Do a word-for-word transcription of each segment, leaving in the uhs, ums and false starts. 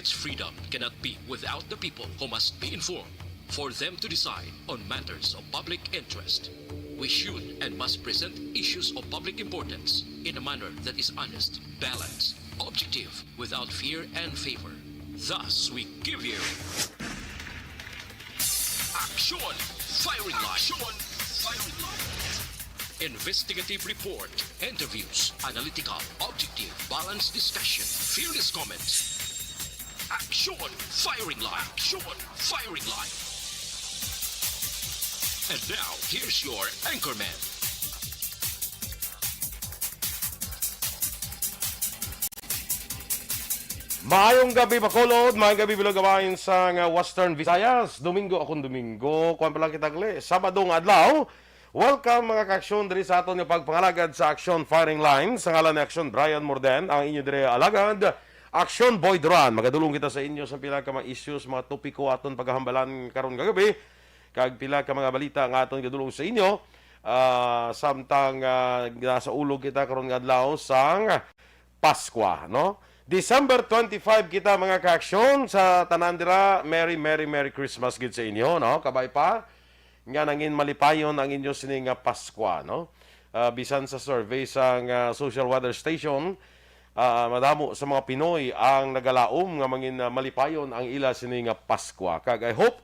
Freedom cannot be without the people, who must be informed for them to decide on matters of public interest. We should and must present issues of public importance in a manner that is honest, balanced, objective, without fear and favor. Thus, we give you Action Firing Line. Action Firing Line. Investigative report, interviews, analytical, objective, balanced discussion, fearless comments. Action Firing Line. Action Firing Line. And now, here's your anchorman. Maayong gabi, Bacolod. Maayong gabi, Bilog Abayan sang, ah, Western Visayas. Domingo akong Domingo. Kuwan pa lang kita gali. Sabado nga adlaw. Welcome, mga ka-aksyon, diri sa aton nga pagpangalagad sa Action Firing Line. Sa ngalan ni Action Brian Morden, ang inyo diri alagad, Action Boy Duran. Magadulong kita sa inyo sa pila ka mga issues, mga topiko aton paghahambalan karon kagabi, kag pila ka mga balita nga aton gadulong sa inyo. Ah, samtang, ah, nasa ulog kita karon nga adlaw sang Pascua, no? December twenty-five kita, mga ka-aksyon, sa tanan dira. Merry, Merry, Merry Christmas gid sa inyo, no? Kabay pa nga nangin malipayon ang inyo sini nga Pascua, no? Ah, bisan sa survey sang, ah, Social Weather Station, ah, madamo sa mga Pinoy ang nagalaom nga mangin, ah, malipayon ang ila sini nga Pascua. Kag I hope,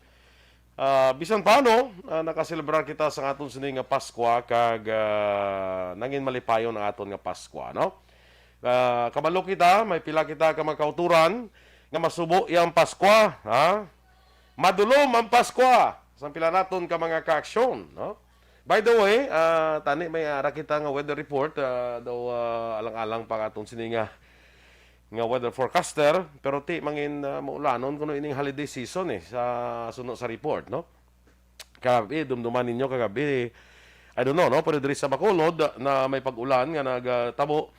ah, bisan paano, ah, nakaselebrar kita sa aton sini nga Pascua, kag, ah, nangin malipayon ang aton nga Pascua, no? Ah, kabalo kita, may pila kita ka mga kauturan nga masubo iyang Pascua, ha? Madulom ang Pascua sang pila naton ka mga ka-aksyon, no? By the way, ah, tani may ara kita nga weather report, ah, daw, ah, alang-alang pa aton sini nga, nga weather forecaster, pero ti mangin, ah, maulanon kuno ining holiday season, eh, sa suno sa report, no? Kagabi, dumduman ninyo kagabi, I don't know, no? Pero diri sa Bacolod na may pag-ulan nga nagtabo,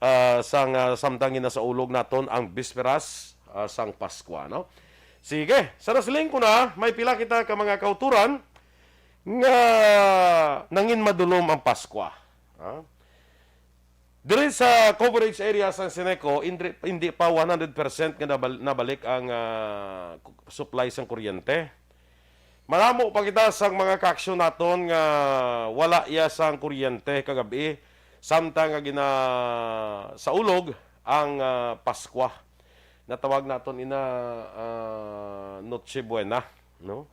ah, sang, ah, samtang ginasaulog naton ang bisperas, ah, sang Pascua, no? Sige, sa nasiling ko na, may pila kita ka mga kauturan nga nangin madulom ang Pascua. Ha? Diri sa coverage area sang Ceneco, hindi, hindi pa one hundred percent nga nabal-, nabalik ang, ah, supply sang kuryente. Madamo pa kita sang mga kaaksyon naton nga wala iya sang kuryente kagabi, samtang nga gina-, sa ulog ang, ah, Pascua. Natawag naton ina, ah, Noche Buena, no?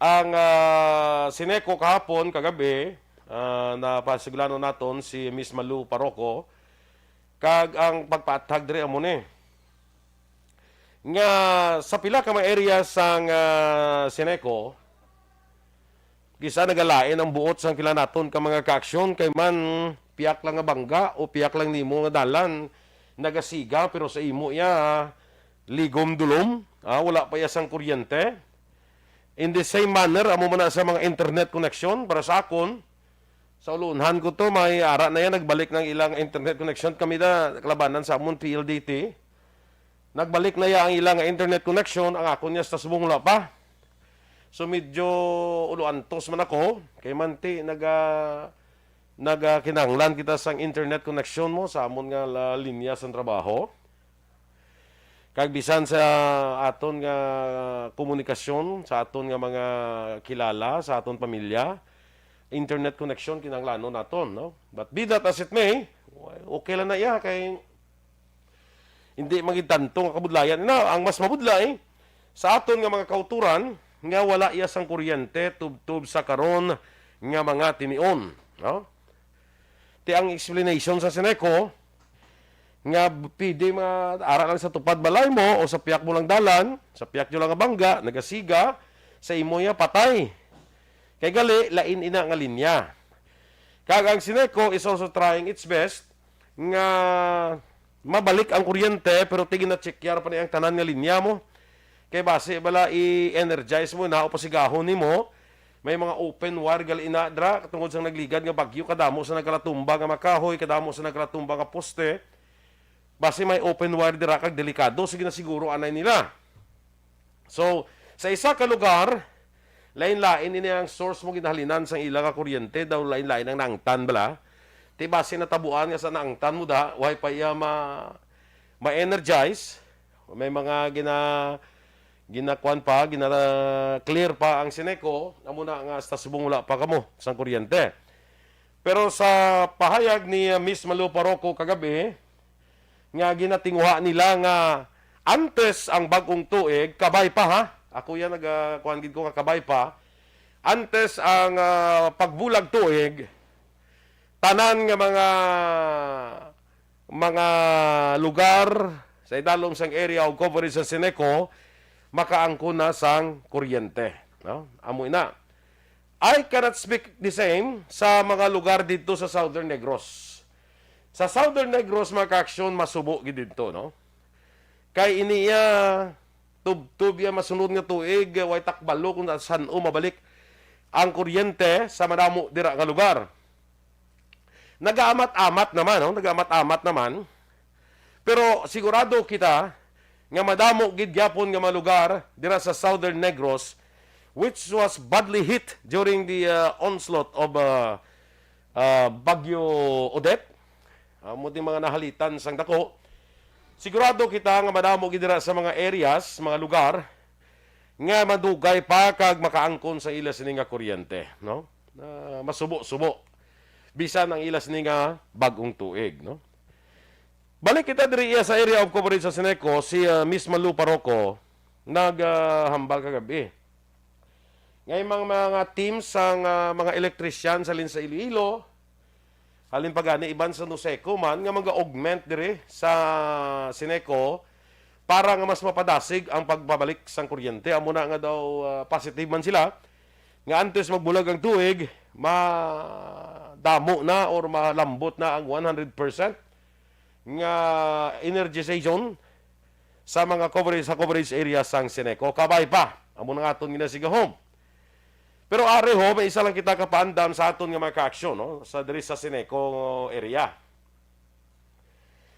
Ang, ah, Ceneco kahapon, kagabi, ah, napasigulanon naton si Miss Malu Parroco, kag ang pagpaathag diri amo ni nga sa pila ka mga area sang, ah, Ceneco, kisa nagalain ang buot sang pila naton ka mga kaaksyon, kay man piyak lang nga bangga o piyak lang nimo nga dalan nagasiga, pero sa imo iya ligom dulom, ah, wala pa iya sang kuryente. In the same manner, amo man na sa mga internet connection, para sa akon, sa ulunhan ko to, may ara na yan, nagbalik ng ilang internet connection. Kami na, kalabanan sa amon, P L D T. Nagbalik na ya ang ilang internet connection, ang akon niya sa subong wala pa. So medyo uluantos man ako, kay manti naga, naga kinahanglan kita sang internet connection mo sa amon nga la-, linya sang trabaho. Kag bisan sa aton nga komunikasyon, sa aton nga mga kilala, sa aton pamilya, internet connection kinahanglanon naton, no? But be that as it may, okay lang na iya, kay hindi man gid tanto nga kabudlayan. Na, ang mas mabudlay, sa aton nga mga kauturan, nga wala iya sang kuryente tubtob sa karon nga mga tinion, no? Ti ang explanation sa Ceneco, nga pwede ma-, ara lang sa tupad balay mo o sa piyak mo lang dalan, sa piyak nyo lang nga bangga, nagasiga, sa imo ya patay. Kay gali, lain ina nga linya. Kag ang Ceneco is also trying its best nga mabalik ang kuryente, pero ti gina-check-yar pa ni ang tanan nga linya mo. Kay basi bala i-energize mo na o pasigahon nimo, may mga open wire gali ina dra, tungod sang nagligad nga bagyo, kadamo sa nagkalatumba nga mga kahoy, kadamo sa nagkalatumba nga poste. Basi may open wire dira kag delikado, sige na siguro anay nila. So, sa isa ka lugar, lain-lain ini ang source mo ginahalinan sang ila nga kuryente, daw lain-lain ang naangtan bala. Ti basi natabuan nga sa naangtan mo da, way pa iya ma-, ma-energize, May mga gina-, ginakuan pa, gina-clear pa ang Ceneco, amo na nga hasta subong wala pa kamo sang kuryente. Pero sa pahayag ni, uh, Miss Malu Parroco kagabi, nga ginatinguha nila nga antes ang bag-ong tuig, kabay pa ha, ako yan nag, uh, kuan gid ko nga kabay pa, antes ang, uh, pagbulag tuig, tanan nga mga, mga lugar sa idalom sang area of coverage sa Ceneco makaangkon na sang kuryente, no? Amo ina. I cannot speak the same sa mga lugar dito sa Southern Negros. Sa Southern Negros, mga ka-aksyon, masubo gid dito, no? Kay ini iya tubtob iya masunod nga tuig, way takbalo kung san-o mabalik ang kuryente sa madamo dira nga lugar. Nagaamat-amat naman, no? Nagaamat-amat naman. Pero sigurado kita nga madamo gid gyapon nga mga lugar dira sa Southern Negros which was badly hit during the, uh, onslaught of, uh, uh, Bagyo Odette. Amo ding mga nahalitan sang dako. Sigurado kita nga madamo gid dira sa mga areas, mga lugar nga madugay pa kag makaangkon sa ila sini nga kuryente, no? Ah, masubo-subo bisan ang ila sini nga bag-ong tuig, no? Balik kita diri iya sa area of coverage sa Ceneco, si, ah, Miss Malu Parroco nag, ah, hambal kagabi nga yung mga, mga team sang, ah, mga electrician sa halin sa Iloilo, halin pa gani iban sa Noseco man nga mag-augment diri sa Ceneco para nga mas mapadasig ang pagpabalik sang kuryente. Amo na nga daw, ah, positive man sila nga antes magbulag ang tuig, madamo na or malambot na ang one hundred percent nga energization sa mga coverage, sa coverage area sang Ceneco. Kabay pa, amo na nga aton ginasigahom. Pero ari ho, may isa lang kita kapaandam sa aton nga mga ka-aksyon, no? Sa diri sa Ceneco area.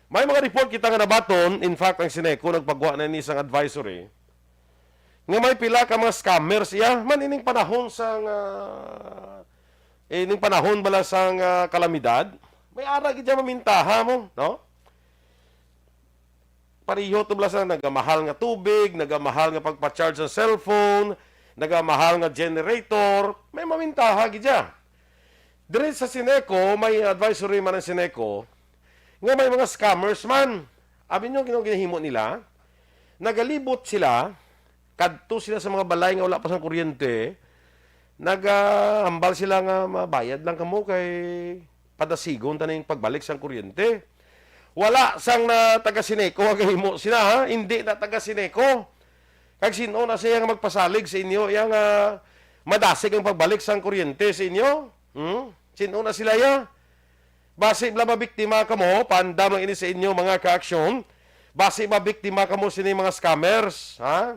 May mga report kita nga nabaton, in fact, ang Ceneco nagpagwa na ni isang advisory nga may pila ka mga scammers iya man ining panahon sang, ah, ining panahon bala sang, ah, kalamidad. May ara gid dyan mamintaha mo, no? Pareho to bala sa nagamahal nga tubig, nagamahal nga pagpa-charge sa cellphone, nagamahal nga generator, may mamintaha gid dyan. Diri sa Ceneco, may advisory man ang Ceneco nga may mga scammers man. Abi nyo, gino-, ginahimo nila, nagalibot sila, kadto sila sa mga balay nga wala pa sang kuryente, nagahambal sila nga mabayad lang kamo kay padasigon ta ning pagbalik sang kuryente. Wala sang na taga Ceneco nga gahimo sila, ha? Hindi na taga Ceneco. Kag sin-o na siya nga magpasalig sa inyo, iya nga madasig ang pagbalik sang kuryente sa inyo? Hmm? Sin-o na sila, ya? Basi bala mabiktima kamo, paandam lang ini sa inyo, mga ka-aksyon. Basi mabiktima kamo sini mga scammers, ha?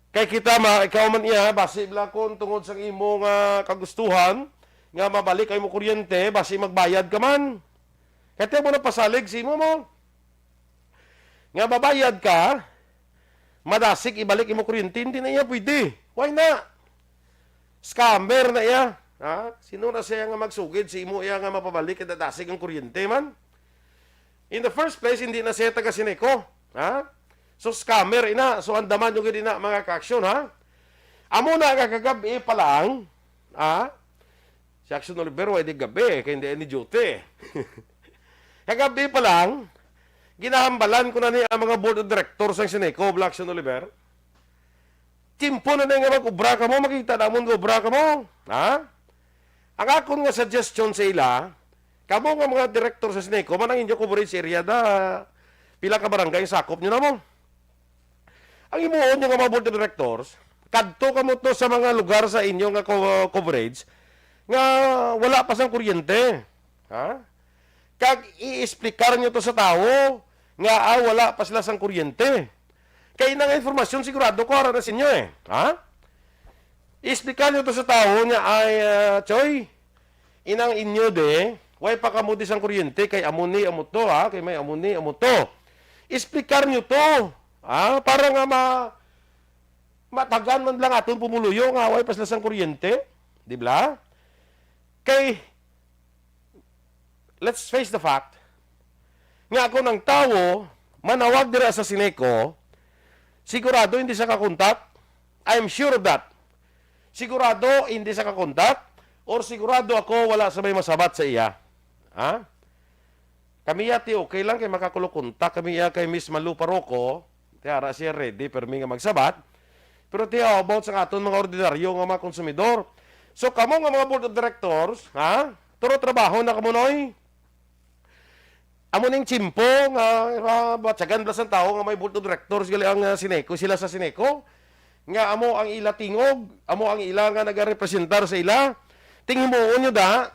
Kay kita ma, ikaw man iya, basi bala kung tungod sang imo nga kagustuhan, nga mabalik ang imo kuryente, basi magbayad ka man. Kay ti mo napasalig sa imo mo. Nga mabayad ka, madasig ibalik imo kuryente, hindi na iya pwede. Why na? Scammer na iya. Ha? Sino na siya nga magsugid sa imo iya nga mapabalik kay dadasig ang kuryente man? In the first place, hindi na siya taga Ceneco. Ha? So, scammer ina. So, andaman nyo gid ina, mga ka-aksyon, ha? Amo na nga kagab-i pa lang, ha? Si Action Oliver, way di gabi, kay hindi ni duty. Kagab-i pa lang, ginahambalan ko na ni ang mga board of directors sang Ceneco, bala Action Oliver. Timpo na na nga mag-obra kamo, makita namon nga obra kamo. Ha? Ang akon nga suggestion sa ila, kamo nga mga director sa Ceneco, man ang inyo coverage area da, pila ka barangay ang sakop nyo namo? Ang himuon nyo nga mga board of directors, kadto kamo to sa mga lugar sa inyo nga co-, coverage nga wala pa sang kuryente. Ha? Kag i-explicar nyo to sa tawo nga, ah, wala pa sila sang kuryente. Kay inang informasyon sigurado ko ara na sa inyo eh. Ha? I-explicar nyo to sa tawo nga, ay, ah, Choy, inang inyo de, way pa kamo di sang kuryente, kay amo ni, amo to, ha? Kay may amo ni, amo to. Explicar nyo to, ha? Para nga ma-, matagan man lang aton pumuluyo nga way pa sila sang kuryente. Di ba? Kay, let's face the fact, nga kung ang tawo, manawag dira sa Sineco, sigurado hindi siya kakontak? I'm sure of that. Sigurado hindi siya kakontak? Or sigurado ako wala sa may masabat sa iya? Ha? Kami ya, ti, okay lang kay makakulo kontak kami ya kay Miss Malu Paroko. Ti, ara siya ready, pero mi nga magsabat. Pero ti, how about sa aton mga ordinaryo nga mga konsumidor? So, kamo nga mga board of directors, ha? Turo trabaho na kamo, noy? Amo ning tiyempo nga, ah, batyagan bala sang tawo nga may board of directors gali ang, ah, Sineco, sila sa Sineco, nga amo ang ila tingog, amo ang ila nga nagarepresentar sa ila. Ting, himuon nyo da,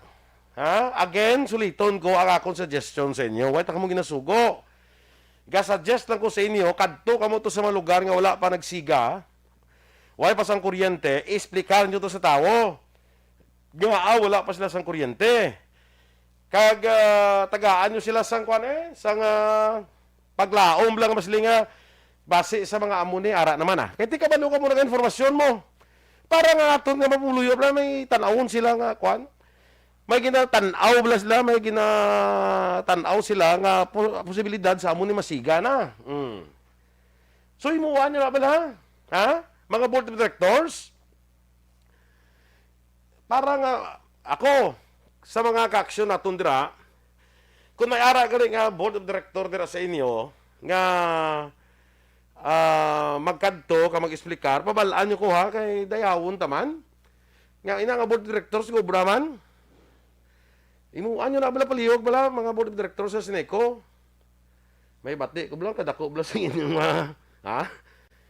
ha? Again, suliton ko ang akon suggestion sa inyo. Why ta kamo ginasugo? Ga-suggest lang ko sa inyo, kadto kamo to sa mga lugar nga wala pa nagsiga, wala pa sang kuryente, explicar nyo to sa tawo. Nga, ah, wala pa sila sang kuryente. Kag, ah, tagaan nyo sila sang, kwan, eh, sang, ah, paglaom lang, mas linga, base sa mga amo ni, ara naman, ah. Kay ti kabalo ka mo nga informasyon mo. Para nga aton nga mapuluyo, bala, may tanawon sila nga, kwan. May ginatanaw bala sila, may ginatanaw sila nga po-, posibilidad sa amo ni masiga na. Mm. So, himuan nyo na bala, ha? Mga board of directors, para nga ako, sa mga ka-aksyon naton dira, kung may ara gali nga board of director dira sa inyo, nga, ah, magkadto ka mag-explicar, pabal-an nyo ko ha, kay dayawon ta man. Nga ina nga board of director, siguro man. Himuan nyo na bala palihog bala, mga board of director sa Sineco. May bati ko bala, kadako bala sa inyo nga, ha?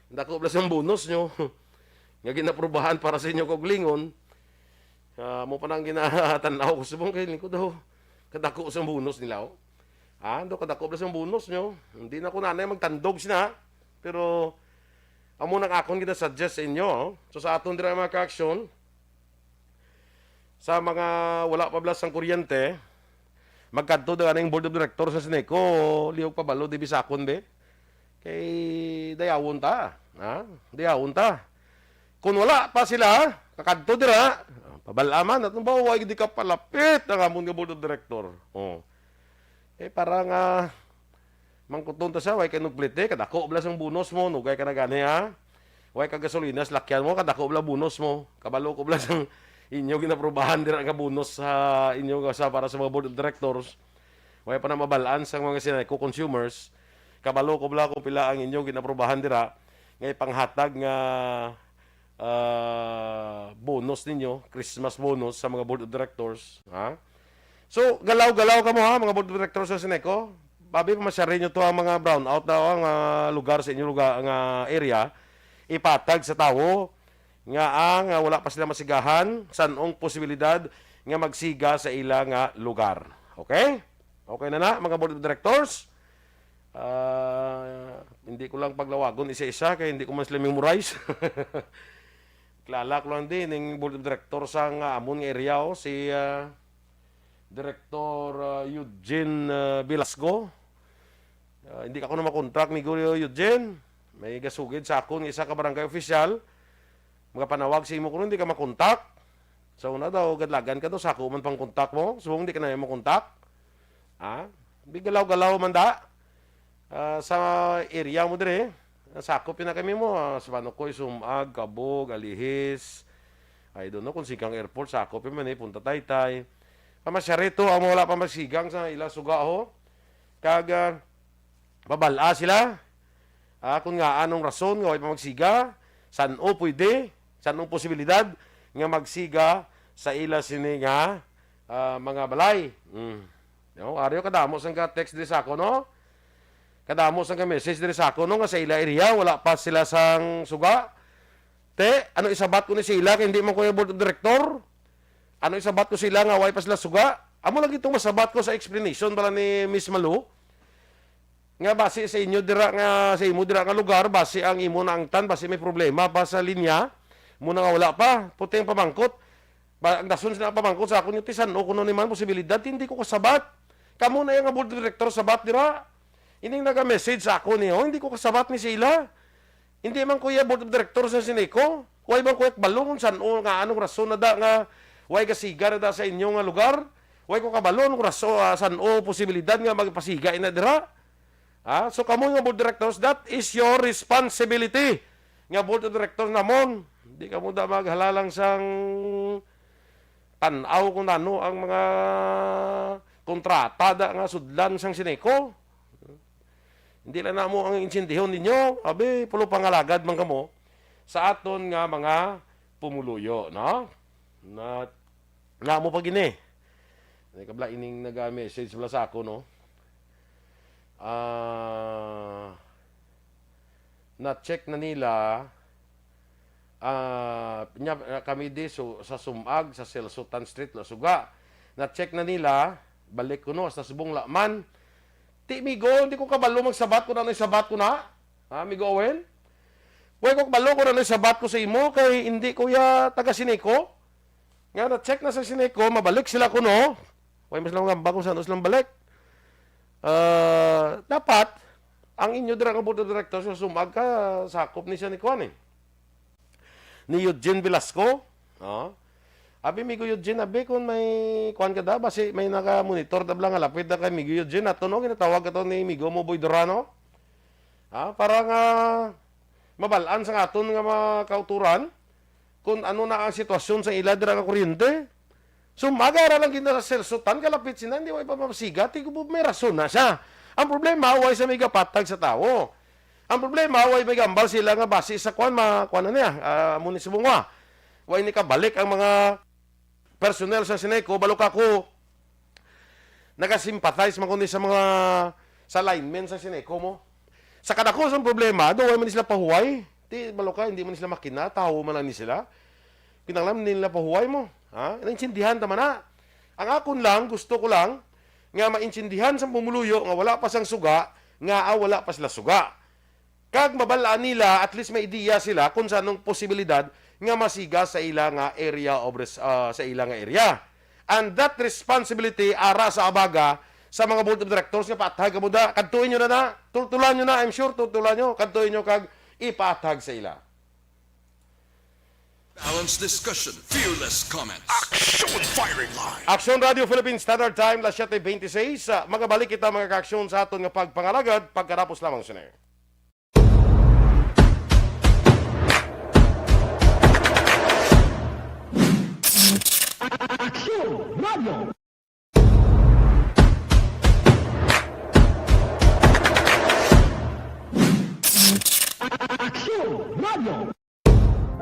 Dako bala sa bonus nyo. Nga ginaprubahan para sa inyo kaugalingon. Ah, mo pa nang ginatanaw ko subong kay lingkod daw. Kadako sa bonus nila, oh. Ah, do kadako bala sa bonus nyo. Hindi na ko nanay magtandog sina. Pero, amo nang akon ginasuggest sa inyo, oh. So, sa aton dira mga ka-aksyon, sa mga wala pa bala sang kuryente, magkadto da ganing board of director sa Sineco, lihog pabalo, di bisakon, be. Kay dayawon ta, ha? Dayawon ta. Kung wala pa sila, kakadto dira, pabal-aman, atong ba, way di ka palapit ang amon nga board of director. Oh. Eh, para nga, mangkuton ta siya, way ka nugplite, kadako bala sang bonus mo, nugay ka na gani, ha? Way ka gasolina sa lakyan mo, kadako bala bonus mo. Kabalo ko bala sang inyo ginaprubahan dira nga bonus sa inyo nga sa, para sa mga board of directors. Way pa na mabalaan sang mga Sineco consumers. Kabalo ko bala kung pila ang inyo ginaprubahan dira nga ipanghatag nga, ah, bonus ninyo, Christmas bonus sa mga board of directors, ha? So, galaw-galaw kamo, ha, mga board of directors sa Sineco. Babi, pamasyari nyo to ang mga brownout na, ang, ah, lugar sa inyo lugar, nga area. Ipatag sa tawo nga ang, ah, wala pa sila masigahan, san-ong posibilidad nga magsiga sa ila nga lugar. Okay? Okay na na, mga board of directors. Ah, hindi ko lang paglawagon isa-isa kay hindi ko man sila memorize. Kilala ko lang din ning board of director sa nga amon nga area, oh, si, ah, Director, ah, Eugene, ah, Velasco. Ah, hindi ka ko na makontak ni Guro Eugene. May gasugid sa akon nga isa ka barangay official. Magapanawag sa imo kuno, hindi ka makontak. Sa una daw, gadlagan ka daw, sa ako man pang kontak mo. Subong di ka na makontak. Ah, di galaw-galaw man da. Ah, sa area mo dire, sakop na kami mo, ah, sa Panukoy, Sumag, Cabug, Alihis. I don't know kung Sigang Airport, sakop man eh, Punta Taytay. Pamasyari to, ang wala pa magsigang sa ila suga, ho. Kag, ah, babala sila. Ah, kung nga anong rason nga way pa magsiga, san-o pwede, san-o posibilidad nga magsiga sa ila sini nga, ah, mga balay. Mm. No, aryo kadamo sang ka-text diri sa ako, no? Kadamo sang ka-message diri sa ako, no, nga sa ila area wala pa sila sang suga. Te, ano isabat ko ni sa ila kay hindi man ko yung board of director? Ano isabat ko sa ila nga way pa sila suga? Amo lang itong masabat ko sa explanation bala ni Miss Malu. Nga base sa inyo dira nga, sa imo dira nga lugar, base ang imo naangtan, base may problema pa sa linya, mo na nga wala pa. Puting pamangkot. Ba, ang dason sila pamangkot sa akon, yung tisan, o kuno ni man posibilidad, hindi ko kasabat. Kamo na yung nga board of director sabat dira. Ining naga-message sa akon niyo, hindi ko kasabat ni sila. Hindi man ko iya board of director sa Sineco. Way man ko kabalo kung san-o nga anong rason na da nga way gasiga na da sa inyo nga lugar. Way ko kabalo anong rason, ah, san-o posibilidad nga magpasiga ina dira. Ha? So, kamo nga board directors, that is your responsibility. Nga board of directors namon, di kamo da maghalalang sang tan-aw kung ano ang mga kontrata da nga sudlan sang Sineco. Hindi lang namo ang intindihon ninyo. Abi, pulo pangalagad man kamo sa aton nga mga pumuluyo, no? Na, na mo pa gini. May kabla ining naga-message bala sa ako, no? Ah, na-check na nila, ah, nya, ah, kami di su-, sa Sumag, sa Celso Tan Street, la suga. Na-check na nila, balik ko, no, sa Subong Laman. Ti, migo, hindi ko kabalo magsabat kung ano yung sabat ko na. Ha, migo Owen? Way ko kabalo kung ano yung sabat ko sa imo, kay hindi ko ya taga Sineco. Nga na-check na sa Sineco, mabalik sila kuno. Way mas lang ngamba kung saan silang balik. Ah, dapat, ang inyo dira nga board of directors sa Sumag ka, sakop ni siya ni kuan eh. Ni Eugene Velasco. Oh. Abi, migo Eugene, abi, kung may kuan ka da, basi may naga-monitor da bala nga lapit da kay migo Eugene. Ato, no, ginatawag ato ni migo mo, Boy Durano. Ha? Para nga mabalaan sa aton nga mga kauturan kung ano na ang sitwasyon sa ila dira nga kuryente. So, magara lang gid na sa Celso Tan, kalapit sina, hindi, way pa masiga, ti, may rason na siya. Ang problema, way sa may gapatag sa tawo. Ang problema, way may gambal sila nga basi sa kwan, ma-, kwan na niya, ah, amo ni subong wa. Way ni kabalik ang mga personnel sa Sineco, balo ka ko, nagasympathize man kundi sa mga, sa linemen sa Sineco mo. Sa kadako sang problema, do, way man sila pahuway. Ti, balo ka, hindi man sila makina, tawo man lang ni sila. Kinahanglan nila pahuway mo. Ha? Naintindihan ta man na. Ang akon lang, gusto ko lang, nga maintindihan sa pumuluyo nga wala pa sang suga, nga, ah, wala pa sila suga. Kag mabalaan nila, at least may ideya sila kung sa anong posibilidad nga masiga sa ila nga area of res-, ah, sa ila nga area. And that responsibility ara sa abaga sa mga board of directors nga paathag kamo da, kadtuin nyo na na, tultulan nyo na, I'm sure tultulan nyo, kadtuin nyo kag ipaathag sa ila. Balanced discussion, fearless comments. Action Firing Line. Aksyon Radio Philippines Standard Time, las siete veintiséis. Ah, magabalik kita, mga kaaksyon, sa aton nga pagpangalagad pagkatapos lamang sini.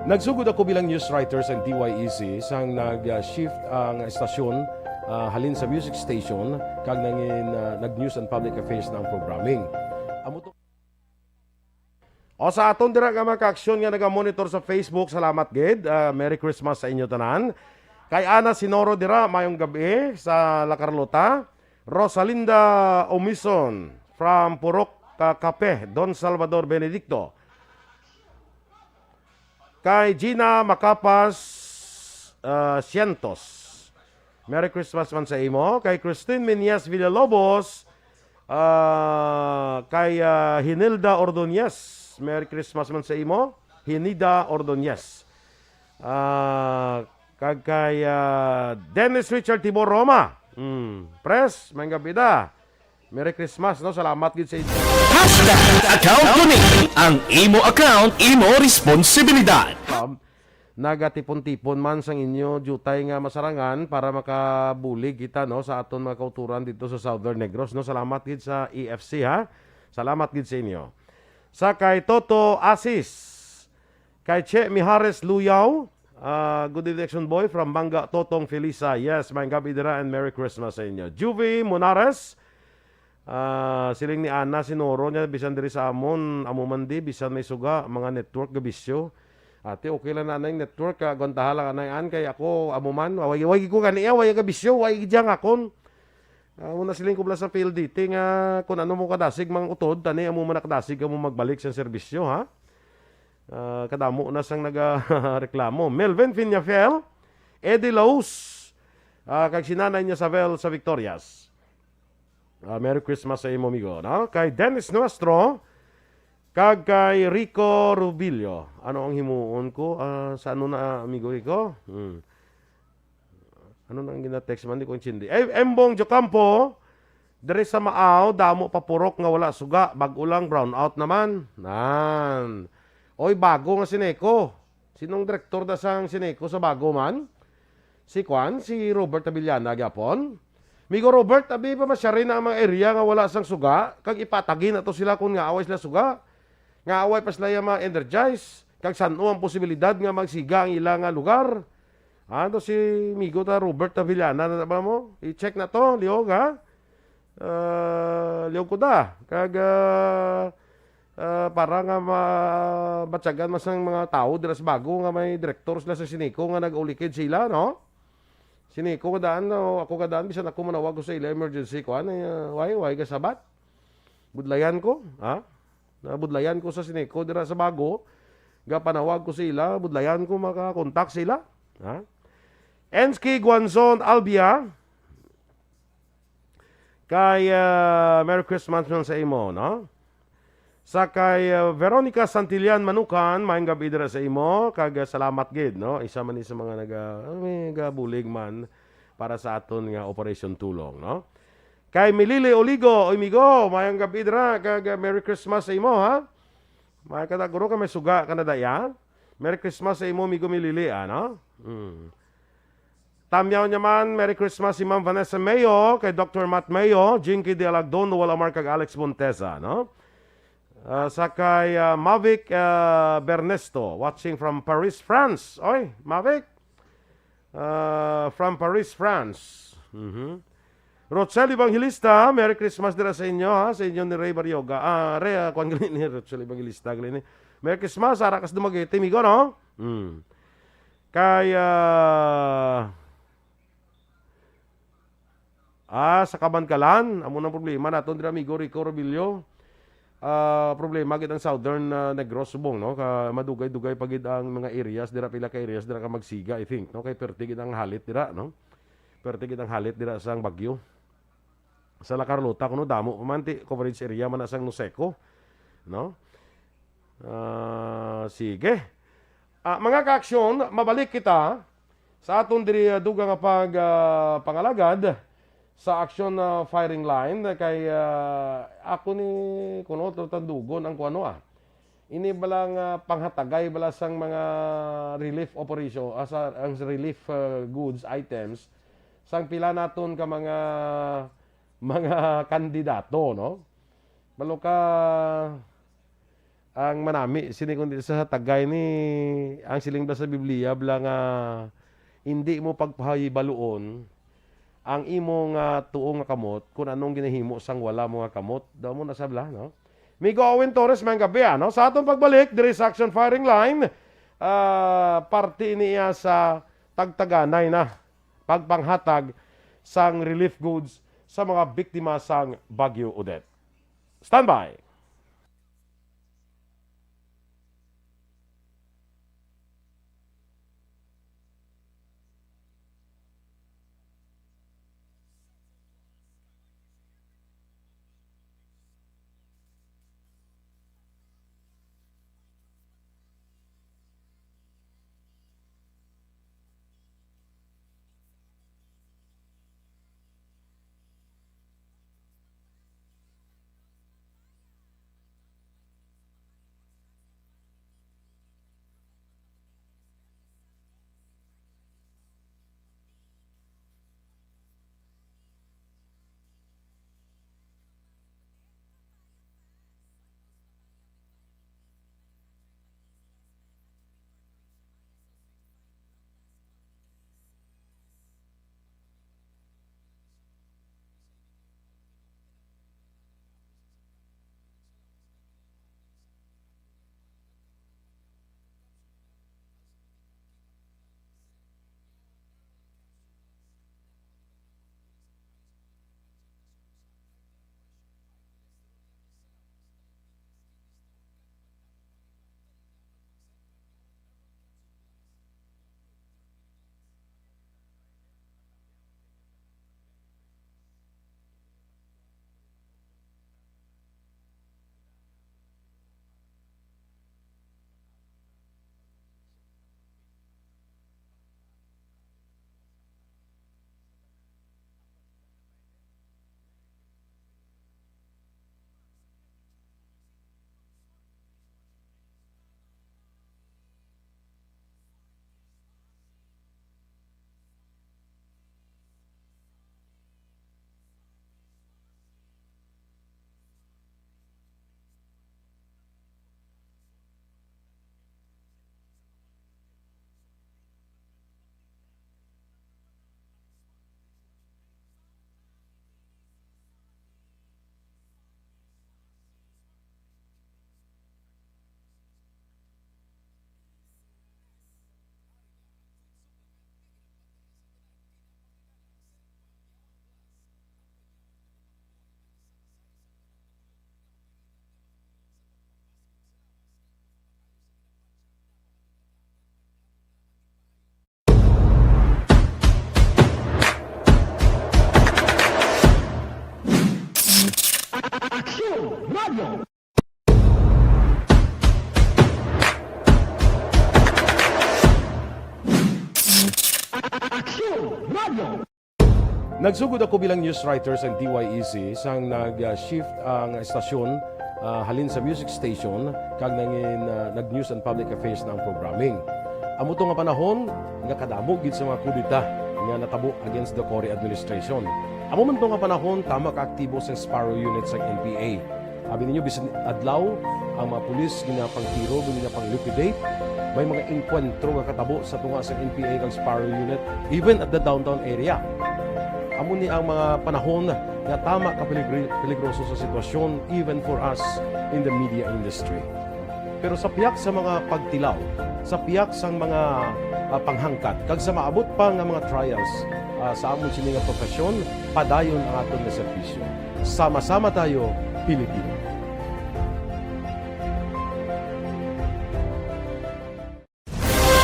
Nagsugod ako bilang news writer sa D Y E C sang nag-shift ang estasyon, ah, halin sa music station kag nangin, ah, nag-news and public affairs na ang programming. Amo to. O, sa aton dira nga mga kaaksyon nga naga-monitor sa Facebook, salamat gid. Ah, Merry Christmas sa inyo tanan. Kay Ana Sinoro dira, mayong gabi sa La Carlota. Rosalinda Omison from Purok, ah, Cape, Don Salvador Benedicto. Kay Gina Macapas, ah, Cientos, Merry Christmas man sa imo. Kay Christine Meñas Villalobos, ah, kay, ah, Hinilda Ordonez, Merry Christmas man sa imo. Hinida Ordonez. Ah, kag kay, ah, Dennis Richard Tibor Roma. Hmm, Pres, may gabi da. Merry Christmas, no? Salamat gid sa inyo. Hashtag account ko ni. Ang imo account, imo responsibilidad. Um, nagatipon-tipon man sang inyo diutay nga masarangan para makabulig kita, no, sa aton mga kauturan dito sa Southern Negros, no? Salamat gid sa E F C, ha? Salamat gid sa inyo. Sa kay Toto Asis, kay Che Mijares Luyaw, ah, good evening, Action Boy, from Mangga, Totong Felisa. Yes, may gabi dira and Merry Christmas sa inyo. Juvie Monares, ah, siling ni Ana Sinoro niya, bisan diri sa amon, amo man di, bisan may suga, mga network gabisyo. Ate, okay lang na anay network, ah, aguantaha lang anay an, kay ako, amo man, way, way ko gani, ah, way gabisyo, way gid ang akon. Ah, una siling ko bala sa P L D T nga kung ano mo kadasig mang utod, tani amo man nakadasig kamo magbalik sa serbisyo, ha? Ah, kadamo na sang nagareklamo. Melvin Viñafiel, Eddie Laus, ah, kag si Nanay niya Sabel sa Victorias. Ah, Merry Christmas sa imo, amigo, no? Kay Dennis Nuestro, kag kay Rico Rubillo. Ano ang himuon ko? Ah, sa ano na, amigo Rico? Hmm. Ano na ang gina-text man? Di ko intindi. Eh, Embong Jocampo, Diri sa Maaw, damo pa purok nga wala suga, bag-o lang brownout naman. Nan. Oy, bago nga Sineco. Sinong direktor da sang Sineco sa bago man? Si kwan, si Robert Abellana gyapon. Migo Robert, abi pa masyari na ang mga area nga wala sang suga, kag ipatagi na to sila kung nga away sila suga. Nga away pa sila yung mga energize, kag san-o ang posibilidad nga magsiga ang ila nga lugar. Ano si migo ta Robert Avellana na ba mo? I-check na to, liog ha? Ah, liog ko da. Kag ah, ah, para nga mabatyagan mas ang mga tao dira sa bago nga may direktor sila sa Sineco nga nag-ulikid sila, no? Sineco kadaan, no? Ako kadaan, bisan ako manawag ko sa ila emergency, kuan, eh, why, why ka sabat? Budlayan ko, ha? Nabudlayan ko sa Sineco dira sa bago, gapanawag ko sa ila, budlayan ko makakontak sa ila, ha? Enski Guanzon Albia, kay ah, Merry Christmas man sa imo, no? Sa kay ah, Veronica Santillan Manukan, maayong gabi dira sa imo, kag ah, salamat gid, no? Isa man ni sa mga naga, ah, may gabulig man para sa aton nga Operation Tulong, no? Kay Milili Oligo, oy migo, maayong gabi dira, kag ah, Merry Christmas sa imo, ha? May ka guro ka may suga ka na daya. Merry Christmas sa imo, migo Milili, ano? Hmm. Tamyaw niya man, Merry Christmas si Ma'am Vanessa Mayo, kay Doctor Matt Mayo, Jinky de Alagdon, Wala Mar kag Alex Montesa, no? Ah, sa kay ah, Mavic ah, Bernesto, watching from Paris, France. Oy, Mavic! Ah, from Paris, France. Mhm. Rochelle Evangelista, Merry Christmas dira sa inyo, ha, sa inyo ni Ray Barrioga. Ah, Ray, ah, kwan gali ni Rochelle Evangelista gali ni. Merry Christmas, ara kas Dumaguete, migo, no? Hmm. Kay ah, ah, sa Kabankalan, amo nang problema naton dira, amigo Rico Robillo. Ah, problema gid ang Southern ah, Negros subong, no? Ka madugay-dugay pa gid ang mga areas dira, pila ka areas dira ka magsiga, I think, no? Kay perti gid ang halit dira, no? Perti gid ang halit dira sang bagyo. Sa La Carlota kuno damo pa man ti coverage area man na sang Noseco, no? Ah, sige. Ah, mga ka-aksyon, mabalik kita sa aton diri ah, dugang nga pag ah, pangalagad sa action ah, firing line kay ah, ako ni kuno to tandugon ang kuno ah. Ini bala nga panghatagay bala sang mga relief operation, ah, sa, ang relief ah, goods items sang pila naton ka mga mga kandidato, no? Balo ka ang manami sini kundi sa tagay ni ang siling bala sa Biblia bala nga hindi mo pagpahibaluon ang imo nga tuo nga kamot kung anong ginahimo sang wala mo nga kamot. Daw mo na sabla, no? Migo Owen Torres, maayong gabi, ano? Sa atong pagbalik diri sa Action Firing Line, ah, parte niya sa tagtaganay na pagpanghatag sang relief goods sa mga biktima sang Bagyo Odette. Standby! Aksyon Radio! Nagsugod ako bilang news writer sa D Y E C sang nag-shift ang estasyon, ah, halin sa music station kag nangin, ah, nag-news and public affairs na ang programming. Amo to nga panahon nga kadamo gid sa mga kudeta nga natabo against the Cory administration. Amo man to nga panahon, tama ka aktibo sa Sparrow Unit sa N P A. Abi ninyo, bisan adlaw, ang mga pulis ginapangtiro, ginapang-liquidate. May mga engkwentro nga katabo sa tunga sa N P A kag Sparrow Unit, even at the downtown area. Amo ni ang mga panahon nga tama ka peligri-, peligroso sa sitwasyon, even for us in the media industry. Pero sa pihak sa mga pagtilaw, sa pihak sang mga, ah, panghangkat, kag sa maabot pa nga mga trials, ah, sa amon sini nga profesyon, padayon ang aton nga serbisyo. Sama-sama tayo, Pilipino.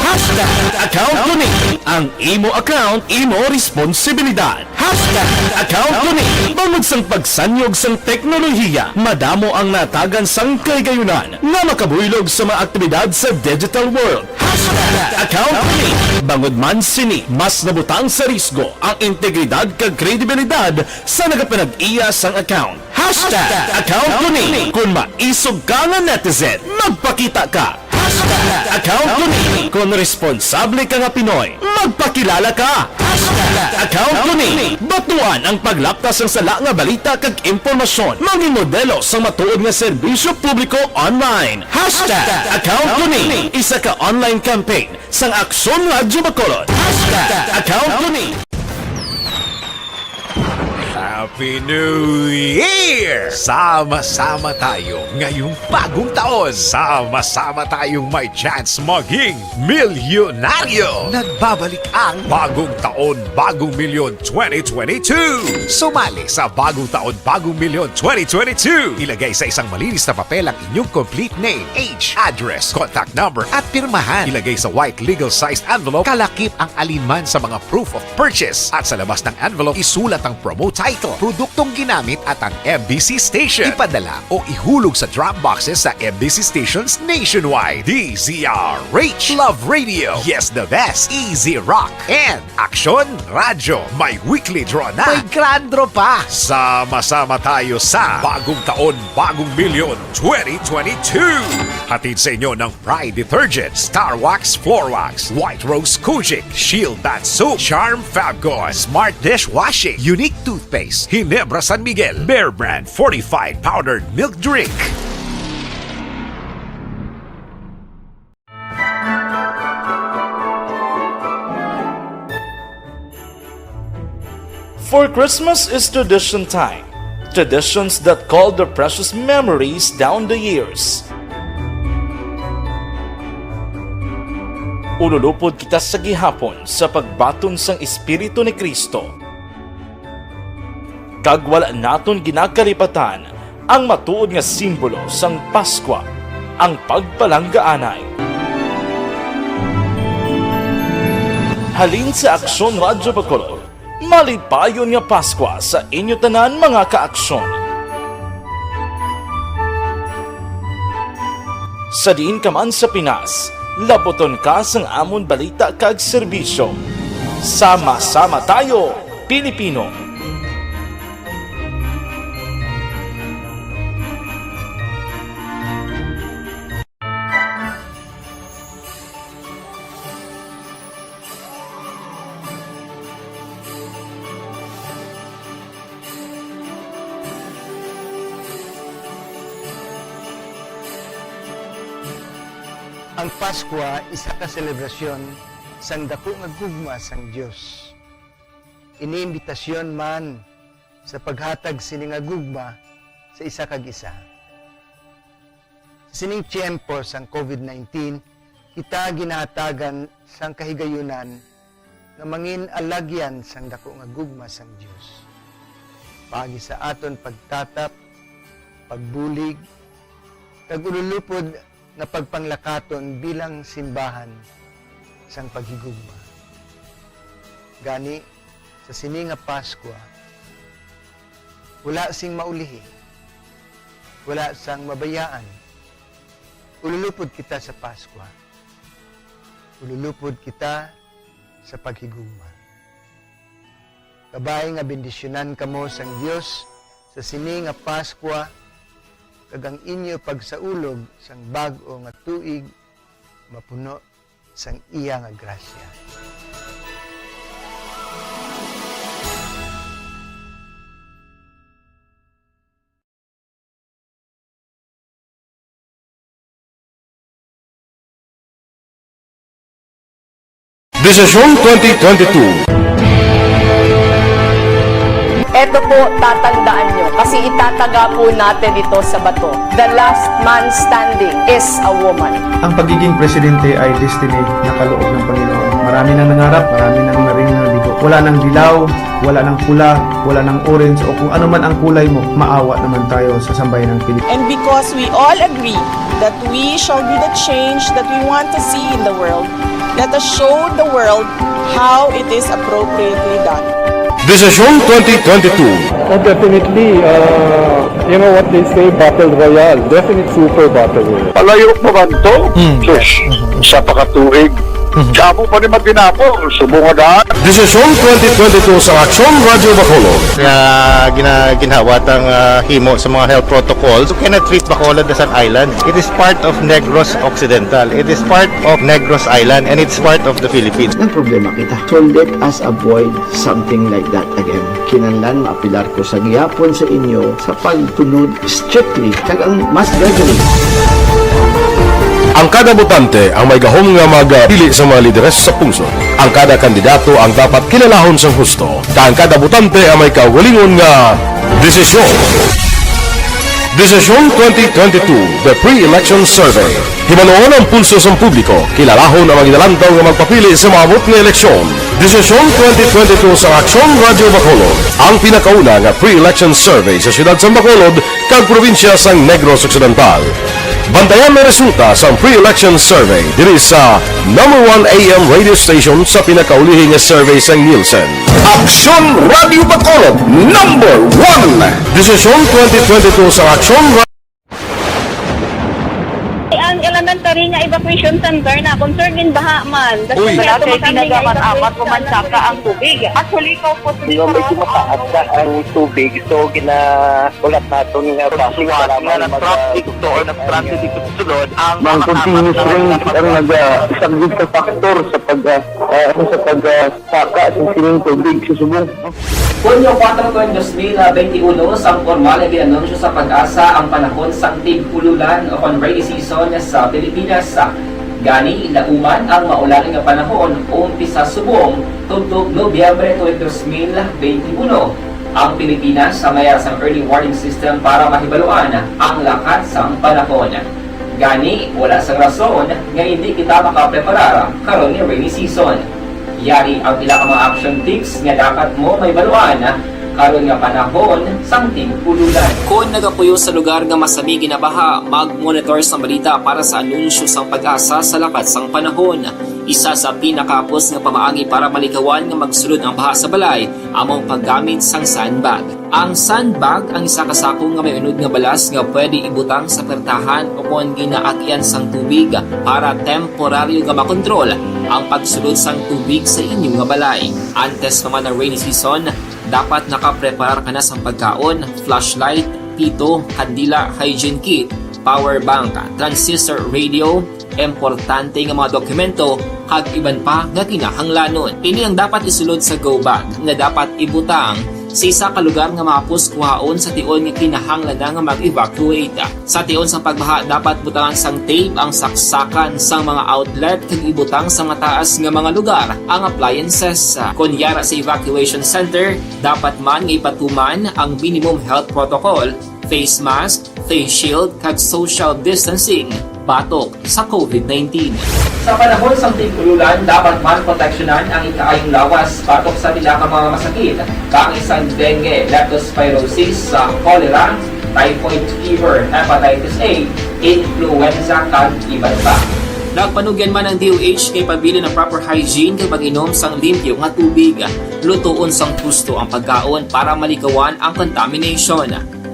Hashtag account ko ni. Ang imo account, imo responsibilidad. Hashtag account ko ni. Bangod sang pagsanyog sang teknolohiya, madamo ang natagan sang kahigayunan nga makabuylog sa mga aktibidad sa digital world. Hashtag account ko ni. Bangod man sini, mas nabutang sa risgo ang integridad kag kredibilidad sa nagapanag-iya sang account. Hashtag account ko ni. Kung maisog ka nga netizen, magpakita ka. Hashtag account ko ni. Kung responsable ka nga Pinoy, magpakilala ka. Hashtag account ko ni. Batuan ang paglapta sang sala nga balita kag impormasyon. Mangin modelo sa matuod nga serbisyo publiko online. Hashtag account ko ni. Isa ka online campaign sang Aksyon Radyo Bacolod. Hashtag account ko ni. Happy New Year! Sama-sama tayo ngayong bagong taon. Sama-sama tayong may chance maging milyonaryo. Nagbabalik ang Bagong Taon, Bagong Milyon twenty twenty-two. Sumali sa Bagong Taon, Bagong Milyon twenty twenty-two. Ilagay sa isang malinis na papel ang inyong complete name, age, address, contact number, at pirmahan. Ilagay sa white legal-sized envelope, kalakip ang alinman sa mga proof of purchase. At sa labas ng envelope, isulat ang promo title, produktong ginamit, at ang M B C station. Ipadala o ihulog sa drop boxes sa M B C stations nationwide. D Z R H, Love Radio, Yes the Best, Easy Rock, and Aksyon Radyo. May weekly draw na. May grand draw pa. Sama-sama tayo sa Bagong Taon, Bagong Milyon twenty twenty-two. Hatid sa inyo ng Pride Detergent, Star Wax Floor Wax, White Rose Kojic, Shield Bath Soap, Charm Fabcon, Smart Dishwashing, Unique Toothpaste, Ginebra San Miguel, Bear Brand Fortified Powdered Milk Drink. For Christmas is tradition time. Traditions that call their precious memories down the years. Ululupod kita sa gihapon sa pagbaton sang Espiritu ni Cristo. Kag wala naton ginakalipatan ang matuod nga simbolo sang Paskwa, ang pagpalanggaanay. Halin sa Aksyon Radyo Bacolod, malipayon nga Paskwa sa inyo tanan, mga kaaksyon. Sa diin ka man sa Pinas, labuton ka sang amon balita kag serbisyo. Sama-sama tayo, Pilipino! Ang Paskwa isa ka selebrasyon sang daku nga gugma sang Dios. Ini imbitasyon man sa paghatag sini nga gugma sa isa kag isa. Sa sining tiyempo sang COVID nineteen, kita ginahatagan sang kahigayunan nga mangin alagyan sang daku nga gugma sang Dios, paagi sa aton pagtatap, pagbulig, kag ululupod nga pagpanglakaton bilang simbahan sang paghigugma. Gani, sa sini nga Paskwa, wala sing maulihi. Wala sang mabayaan. Ululupod kita sa Paskwa. Ululupod kita sa paghigugma. Kabay nga bendisyonan kamo sang Dios sa sini nga Paskwa, kag ang inyo pagsaulog sang bag-o nga tuig mapuno sang iya nga grasya. Desisyon twenty twenty-two. Eto po, tatandaan nyo, kasi itataga po natin ito sa bato. The last man standing is a woman. Ang pagiging presidente ay destiny na kaloob ng Panginoon. Marami nang nangarap, marami nang naring nabigo. Wala nang dilaw, wala nang pula, wala nang orange, o kung ano man ang kulay mo, maawa naman tayo sa sambayanang Pilipino. And because we all agree that we shall be the change that we want to see in the world, let us show the world how it is appropriately done. Desisyon twenty twenty-two. Oh, definitely, uh, you know what they say, battle royale. Definitely super battle royale. Palayo pa man to? Hmm. Sus, sa pakatuig. Mhm. Damo pa ni matinapol, subong nga daan. Desisyon twenty twenty-two sa Aksyon Radyo Bacolod. Nga gina-, ginhawat ang, ah, himo sa mga health protocols. You cannot treat Bacolod as an island. It is part of Negros Occidental. It is part of Negros Island, and it's part of the Philippines. Ang problema kita. So let us avoid something like that again. Kinahanglan maapilar ko sa gihapon sa inyo sa pagtunod strictly kag ang mas gradually. Ang kada botante ang may gahom nga magpili sa mga lideres sa pungsod. Ang kada kandidato ang dapat kilalahon sang husto, kag ang kada botante ang may kaugalingon nga desisyon. Desisyon twenty twenty-two, The Pre-Election Survey. Hibaluon ang pulso sang publiko, kilalahon ang mga ginalantaw nga magpapili sa maabot nga eleksyon. Desisyon twenty twenty-two sa Aksyon Radyo Bacolod, ang pinakauna nga pre-election survey sa siyudad sang Bacolod kag probinsya sang Negros Occidental. Bantayan ang resulta sang pre-election survey diri sa number one A M radio station sa pinakaulihi nga survey sang Nielsen. Aksyon Radyo Bacolod, number one. Desisyon twenty twenty-two sa Aksyon Ra- Ang elementary nga evacuation center na concern in baha man. Uy. Wala kay ginagamit amat ko man saka ang tubig. Actually, ikaw po sa Medyo mataas na ang tubig, so gina-, ulat naton nga basic nga para nag-traffic to or nag-transit dito sa sulod, ang mga continuous rain ang nagasaglit sa factor sa pag, ah, ah, ano, sa pag, ah, saka sa sining tubig sa subong. Hunyo kuwatro, dos mil benti uno, sang pormal nga gin-anunsyo sa PAGASA ang panahon sang tig-ululan o kon rainy season sa Pilipinas. Gani, lauman ang maulan nga panahon umpisa subong tubtob Nobyembre tuig dos mil benti uno. Ang Pilipinas may ara sang early warning system para mahibaluan ang lakat sang panahon. Gani, wala sang rason nga indi kita makapreparar karon nga rainy season. Yari ang pila ka mga action tips nga dapat mo mahibaluan karon nga panahon sang tig-ululan. Kon nagapuyo sa lugar nga masami ginabaha, mag-monitor sang balita para sa anunsyo sang PAGASA sa lakat sang panahon. Isa sa pinakahapos nga pamaagi para malikawan nga magsulod ang baha sa balay amo ang paggamit sang sandbag. Ang sandbag ang isa ka sako nga may unod nga balas nga pwede ibutang sa pertahan o kon ginaagyan sang tubig para temporaryo nga makontrol ang pagsulod sang tubig sa inyo nga balay. Antes pa man ang rainy season, dapat nakapreparar ka na sang pagkaon, flashlight, pito, kandila, hygiene kit, power bank, transistor radio, importante nga mga dokumento, kag iban pa nga kinahanglanon. Ini ang dapat isulod sa go bag nga dapat ibutang sa isa ka lugar nga mahapos kuhaon sa tion nga kinahanglan na nga mag-evacuate. Sa tion sang pagbaha, dapat butangan sang tape ang saksakan sang mga outlet kag ibutang sa mataas nga mga lugar ang appliances. Kon yara sa evacuation center, dapat man nga ipatuman ang minimum health protocol, face mask, face shield, kag social distancing batok sa COVID nineteen. Sa panahon sang tig-ululan, dapat man proteksyonan ang ikaayong lawas batok sa pila ka mga masakit, kaangay sang dengue, leptospirosis, sa cholera, typhoid fever, hepatitis A, influenza, kag iban pa. Nagpanugyan man ang D O H nga ipabilin ang proper hygiene kag pag-inom sang limpyo nga tubig. Lutoon sang husto ang pagkaon para malikawan ang contamination.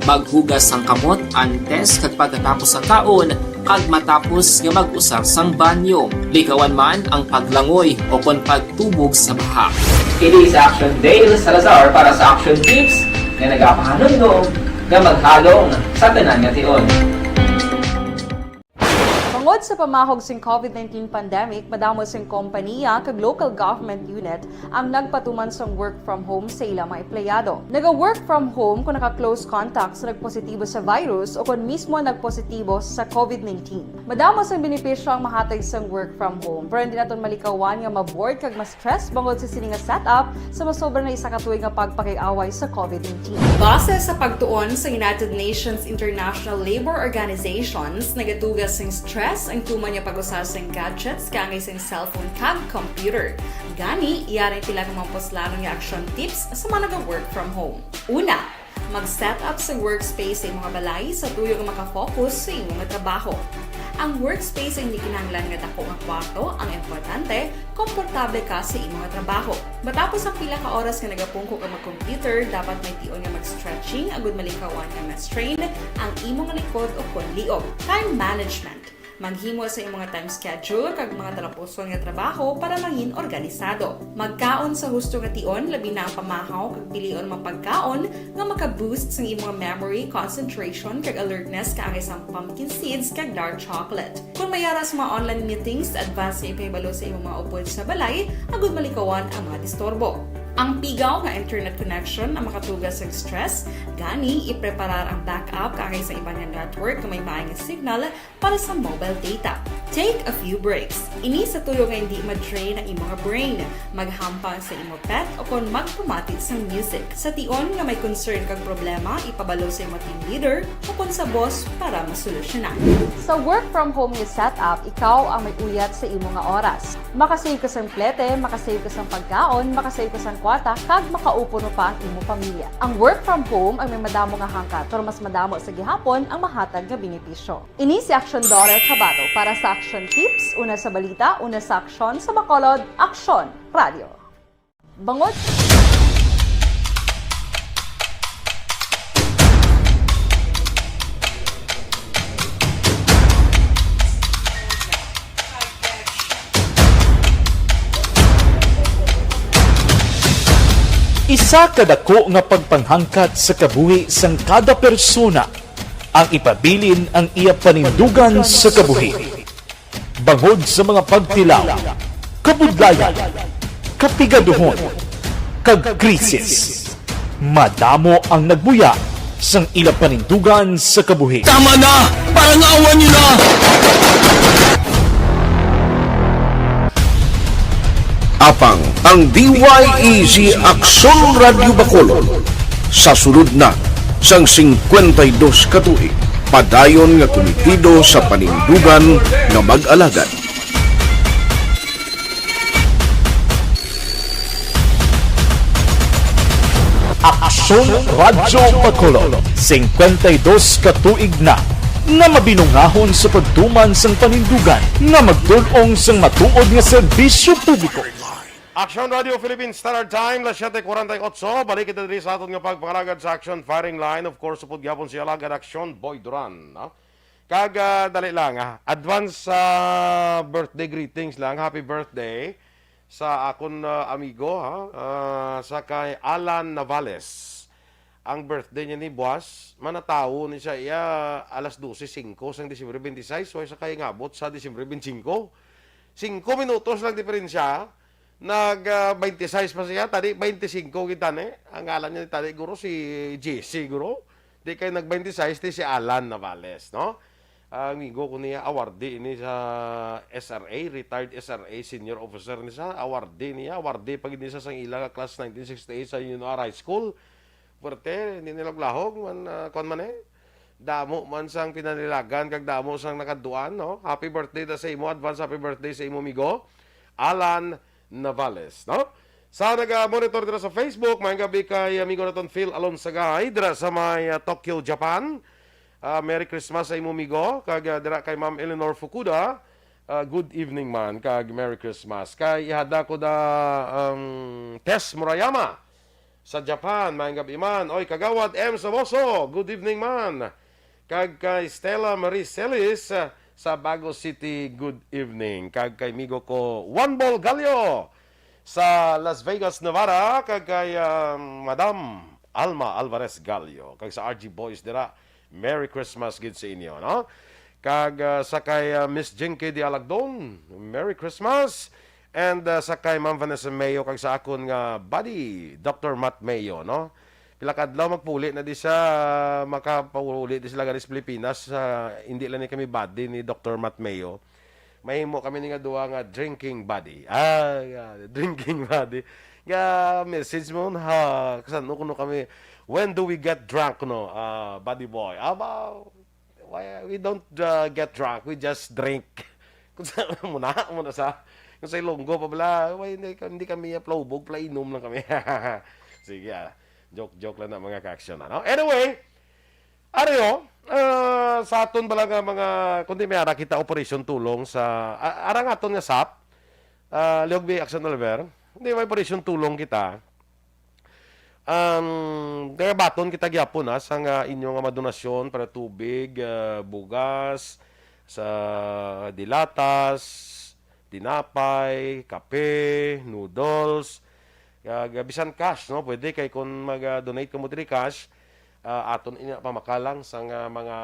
Paghugas sang kamot antes kag pagkatapos sang kaon, kag matapos nga mag-usar sang banyo. Likawan man ang paglangoy o kon pagtubog sa baha. Kini si Action Dale Salazar para sa Action Tips nga nagapahanumdom nga maghalong sa tanan nga tion. Bangod sa pamahog sing COVID nineteen pandemic, madamo sing kompaniya kag local government unit ang nagpatuman sang work from home sa ila mga empleyado. Naga-work from home kung naka-close contact sa nagpositibo sa virus o kon mismo nagpositibo sa COVID nineteen. Madamo sang benepisyo ang mahatag sang work from home, pero hindi naton malikawan nga ma-bored kag ma-stress bangod sa sini nga setup sa masobra na isa ka tuig nga pagpakig-away sa COVID nineteen. Base sa pagtuon sa United Nations International Labour Organizations, nagatuga sing stress ang tuman nga pag-usa sing gadgets kaangay sing cellphone kag computer. Gani, yari ang pila ka mga puslanon nga action tips sa mga naga-work from home. Una, mag-set up sa workspace sa imo nga balay sa tuyo nga makafocus sa imo nga trabaho. Ang workspace ay hindi kinahanglan nga dako nga kwarto, ang importante, komportable ka sa imo nga trabaho. Matapos ang pila ka oras nga nagapungko ka mag-computer, dapat may tion nga mag-stretching agud malikawan nga ma-strain ang imo nga likod o kon liog. Time management. Maghimo sa imo nga time schedule kag mga talapuson nga trabaho para mangin organisado. Magkaon sa husto nga tion, labi na ang pamahaw, kag pilion ang mga pagkaon nga maka-boost sang imo nga memory, concentration, kag alertness, kaangay sang pumpkin seeds kag dark chocolate. Kung may ara sa mga online meetings, advance nga ipahibalo sa imo mga upod sa balay agud malikawan ang mga disturbo. Ang pigaw nga internet connection ang makatuga sa stress, gani ipreparar ang backup kaangay sa iban nga network nga may maay nga signal para sa mobile data. Take a few breaks. Ini sa tuyo nga hindi ma-drain ang imo nga brain. Maghampang sa imo pet o kon magpamati sang music. Sa tion nga may concern kag problema, ipabalo sa imo team leader o kon sa boss para masolusyonan. Sa work from home nga setup, ikaw ang may uyat sa imo nga oras. Makasave ka sang plete, makasave ka sang pagkaon, makasave ka sang kwarta, kag makaupo pa ang imo pamilya. Ang work from home ay may madamo nga hangkat, pero mas madamo sa gihapon ang mahatag nga benepisyo. Ini si Action Daughter Kabato para sa Action Tips, una sa balita, una sa aksyon, sa Bacolod, Aksyon Radio. Bangod. Isa ka dako nga pagpanghangkat sa kabuhi sang kada persona ang ipabilin ang iya panindugan sa kabuhi. Bangod sa mga pagtilaw, kabudlayan, kapigaduhon, kag krisis, madamo ang nagbuya sang ila panindugan sa kabuhi. Tama na! Parang awan niyo na! Apang ang D Y E G Aksyon Radyo Bacolod sa sulod na sang singkwenta y dos ka tuig, padayon nga kumitido sa panindugan nga mag-alagad. Aksyon Radyo Bacolod, singkwenta y dos ka tuig na nga mabinungahon sa pagtuman sang panindugan nga magtul-ong sang matuod nga serbisyo publiko. Action Radio Philippines Standard Time, las siete cuarenta y ocho. Balik kita diri sa aton nga pagpangalagad sa Action Firing Line. Of course, upod gyapon si Alagad Action, Boy Duran, no? Kag, ah, dali lang, ah. Advance, ah, birthday greetings lang. Happy birthday sa akon, ah, amigo, ha? Ah, sa kay Alan Navales. Ang birthday niya ni buwas, manatawo ni siya iya alas dose singko sang Disyembre twenty-six, way sa kay ngabot sa Disyembre twenty-five. Singko minutos lang diferensya. Nag, ah, twenty-six pa siya, tadi twenty-five gid tani. Ang ngalan niya tadi, guro, si J C, guro. Di kay nag twenty-six, ti si Alan Navales, no? Ang amigo ko niya, awardee ini sa S R A, retired S R A senior officer ni siya, awardee niya, awardee pa gid ni siya sang ila nga class nineteen sixty-eight sa Union R High School. Puwerte, hindi nila lahog, man, ah, kwan man eh. Damo man sang pinanilagan, kag damo sang nakaduan, no? Happy birthday da sa imo, advance happy birthday sa imo, amigo. Alan Navales, no? Sa naga-monitor dira sa Facebook, maayong gabi kay amigo naton Phil Alonsagay dira sa may, ah, Tokyo, Japan. Ah, Merry Christmas sa imo, amigo. Kag, ah, dira kay Ma'am Eleanor Fukuda, ah, good evening man, kag Merry Christmas. Kay ihada ko da, um, Tess Murayama. sa Japan, maayong gab-i man. Oy, Kagawad M Saboso, good evening man. Kag kay Stella Marie Celis, ah, sa Bago City, good evening. Kag kay migo ko, Juan Bol Gallo, sa Las Vegas, Nevada, kag kay, ah, Madam Alma Alvarez Gallo, kag sa R G Boys dira, Merry Christmas gid sa inyo, no? Kag, ah, sa kay, ah, Miss Jinky Dialagdon, Merry Christmas. And, ah, sa kay Ma'am Vanessa Mayo, kag sa akon nga buddy, Doctor Matt Mayo, no? Pila ka adlaw magpuli na di siya, makapauli di sila gani sa Pilipinas. Ah, hindi lang ni kami buddy ni Doctor Matt Mayo. Mahimo kami ni nga duha nga drinking buddy. Ah, yeah, drinking buddy. Nga message mo ha, kasano kuno kami, "When do we get drunk, no? Ah, buddy boy." Aba, why we don't, uh, get drunk, we just drink. Kung sa muna, muna sa, kung sa Ilonggo pa bala, why hindi, hindi kami plawbog, plainom lang kami. Sige, ah. Joke, joke lang na, mga ka-action, ano? Anyway, Ario, ah, sa aton bala nga mga, kundi may ara kita operation tulong sa, a-, ara nga aton nga sap, ah, Liog B, Action Oliver, hindi may operation tulong kita. Um, kaya baton kita gyapon, ha, sa nga inyo nga madonasyon para tubig, ah, bugas, sa dilatas, tinapay, kape, noodles, kag bisan cash, no? Pwede kay kung mag-donate kamo diri cash, ah, aton ina pamakalang sang, ah, mga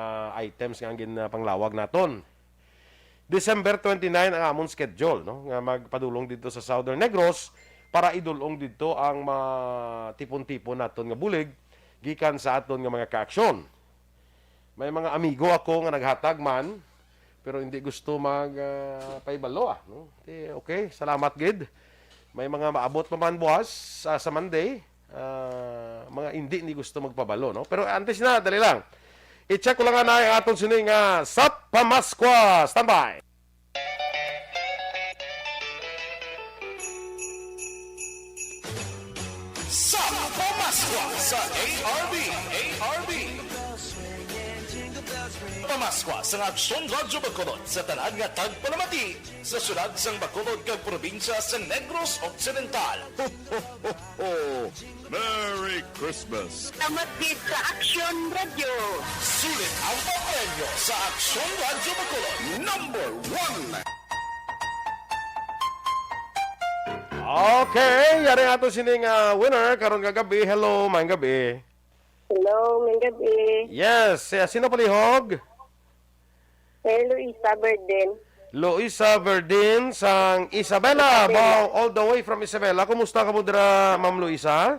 items nga ang gin, ah, panglawag naton. December twenty-nine ang amon schedule, no, nga magpadulong didto sa Southern Negros para idul-ong didto ang matipon-tipon naton nga bulig gikan sa aton nga mga kaaksyon. May mga amigo ako nga naghatag man, pero hindi gusto mag, ah, paibalo, ah, no? Di, okay, salamat gid. May mga maabot pa man buwas, ah, sa Monday. Ah, mga hindi ni gusto magpabalo, no? Pero antes na, dali lang. I-check ko lang na ang aton sini nga Sap Pamaskwa. Standby. Sa Pamaskwa sa A R B, A R B. Pamaskwa sa Aksyon Radyo Bacolod sa tanan nga tagpalamati sa siyudad sang Bacolod kag probinsya sa Negros Occidental. Ho, ho, ho, ho. Merry Christmas! Salamat gid sa Aksyon Radyo. Sulit ang papremyo sa Aksyon Radyo Bacolod, number one. Okay, yari ato sining, ah, winner karon nga gabi. Hello, maayong gabi. Hello, maayong gabi. Yes, eh, sino palihog? Kay Luisa Verdin. Luisa Verdin sang Isabela. Isabela. Wow, all the way from Isabela. Kumusta ka mo dira, Ma'am Luisa?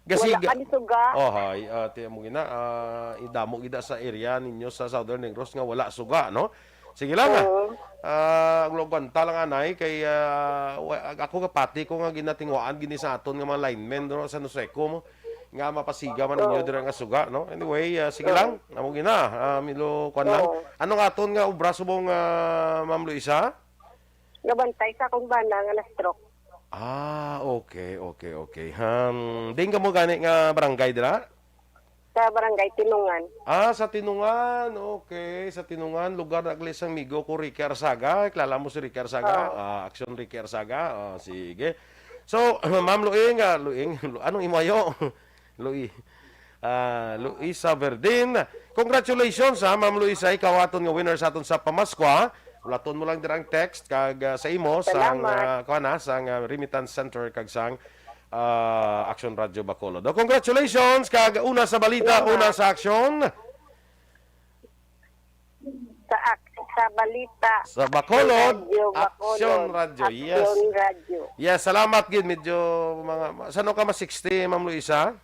Kasi wala ga-, kami suga. Oh, hay, ah, tiyan mo gina, ah, idamo gida sa area ninyo sa Southern Negros nga wala suga, no? Sige lang, ah. Oo. Ah, ang lugwanta lang, anay, kay, ah, wa-, ako kapati ko nga ginatinguhaan gini sa aton nga mga linemen, no, sa Nuseco mo, nga mapasiga man ninyo Oo. dira nga suga, no? Anyway, ah, sige Oo. lang, amo gina, ah, milo, kuwan lang. Oo. Anong aton nga obra subong, ah, Ma'am Luisa? Nabantay sa akong bana nga na-stroke. Ah, okay, okay, okay. Hmm, diin kamo gani nga barangay dira? Sa barangay Tinungan. Ah, sa Tinungan. Okay, sa Tinungan, lugar na gali sang migo ko, Ricky Arsaga. Kilala mo si Ricky Arsaga? Oo. Ah, Aksyon Ricky Arsaga. Ah, sige. So, Ma'am Luing, ah, Luing, Lu-, anong imo ayo? Lui-, ah, Luisa Verdin. Congratulations, ha, Ma'am Luisa, ikaw aton nga winner sa aton sa Pamaskwa. Ulaton mo lang dira ang text kag, ah, sa imo sang, Salamat. ah, kuwan, ha, sang, ah, remittance center kag sang, ah, Action Radio Bacolod. O, congratulations kag una sa balita, Salamat. una sa aksyon. Sa ak-, sa balita. Sa Bacolod, Radyo Bacolod. Aksyon Radyo, yes. Aksyon Radyo. Yes, salamat gid. Medyo mga, sano ka ma sixty, Ma'am Luisa?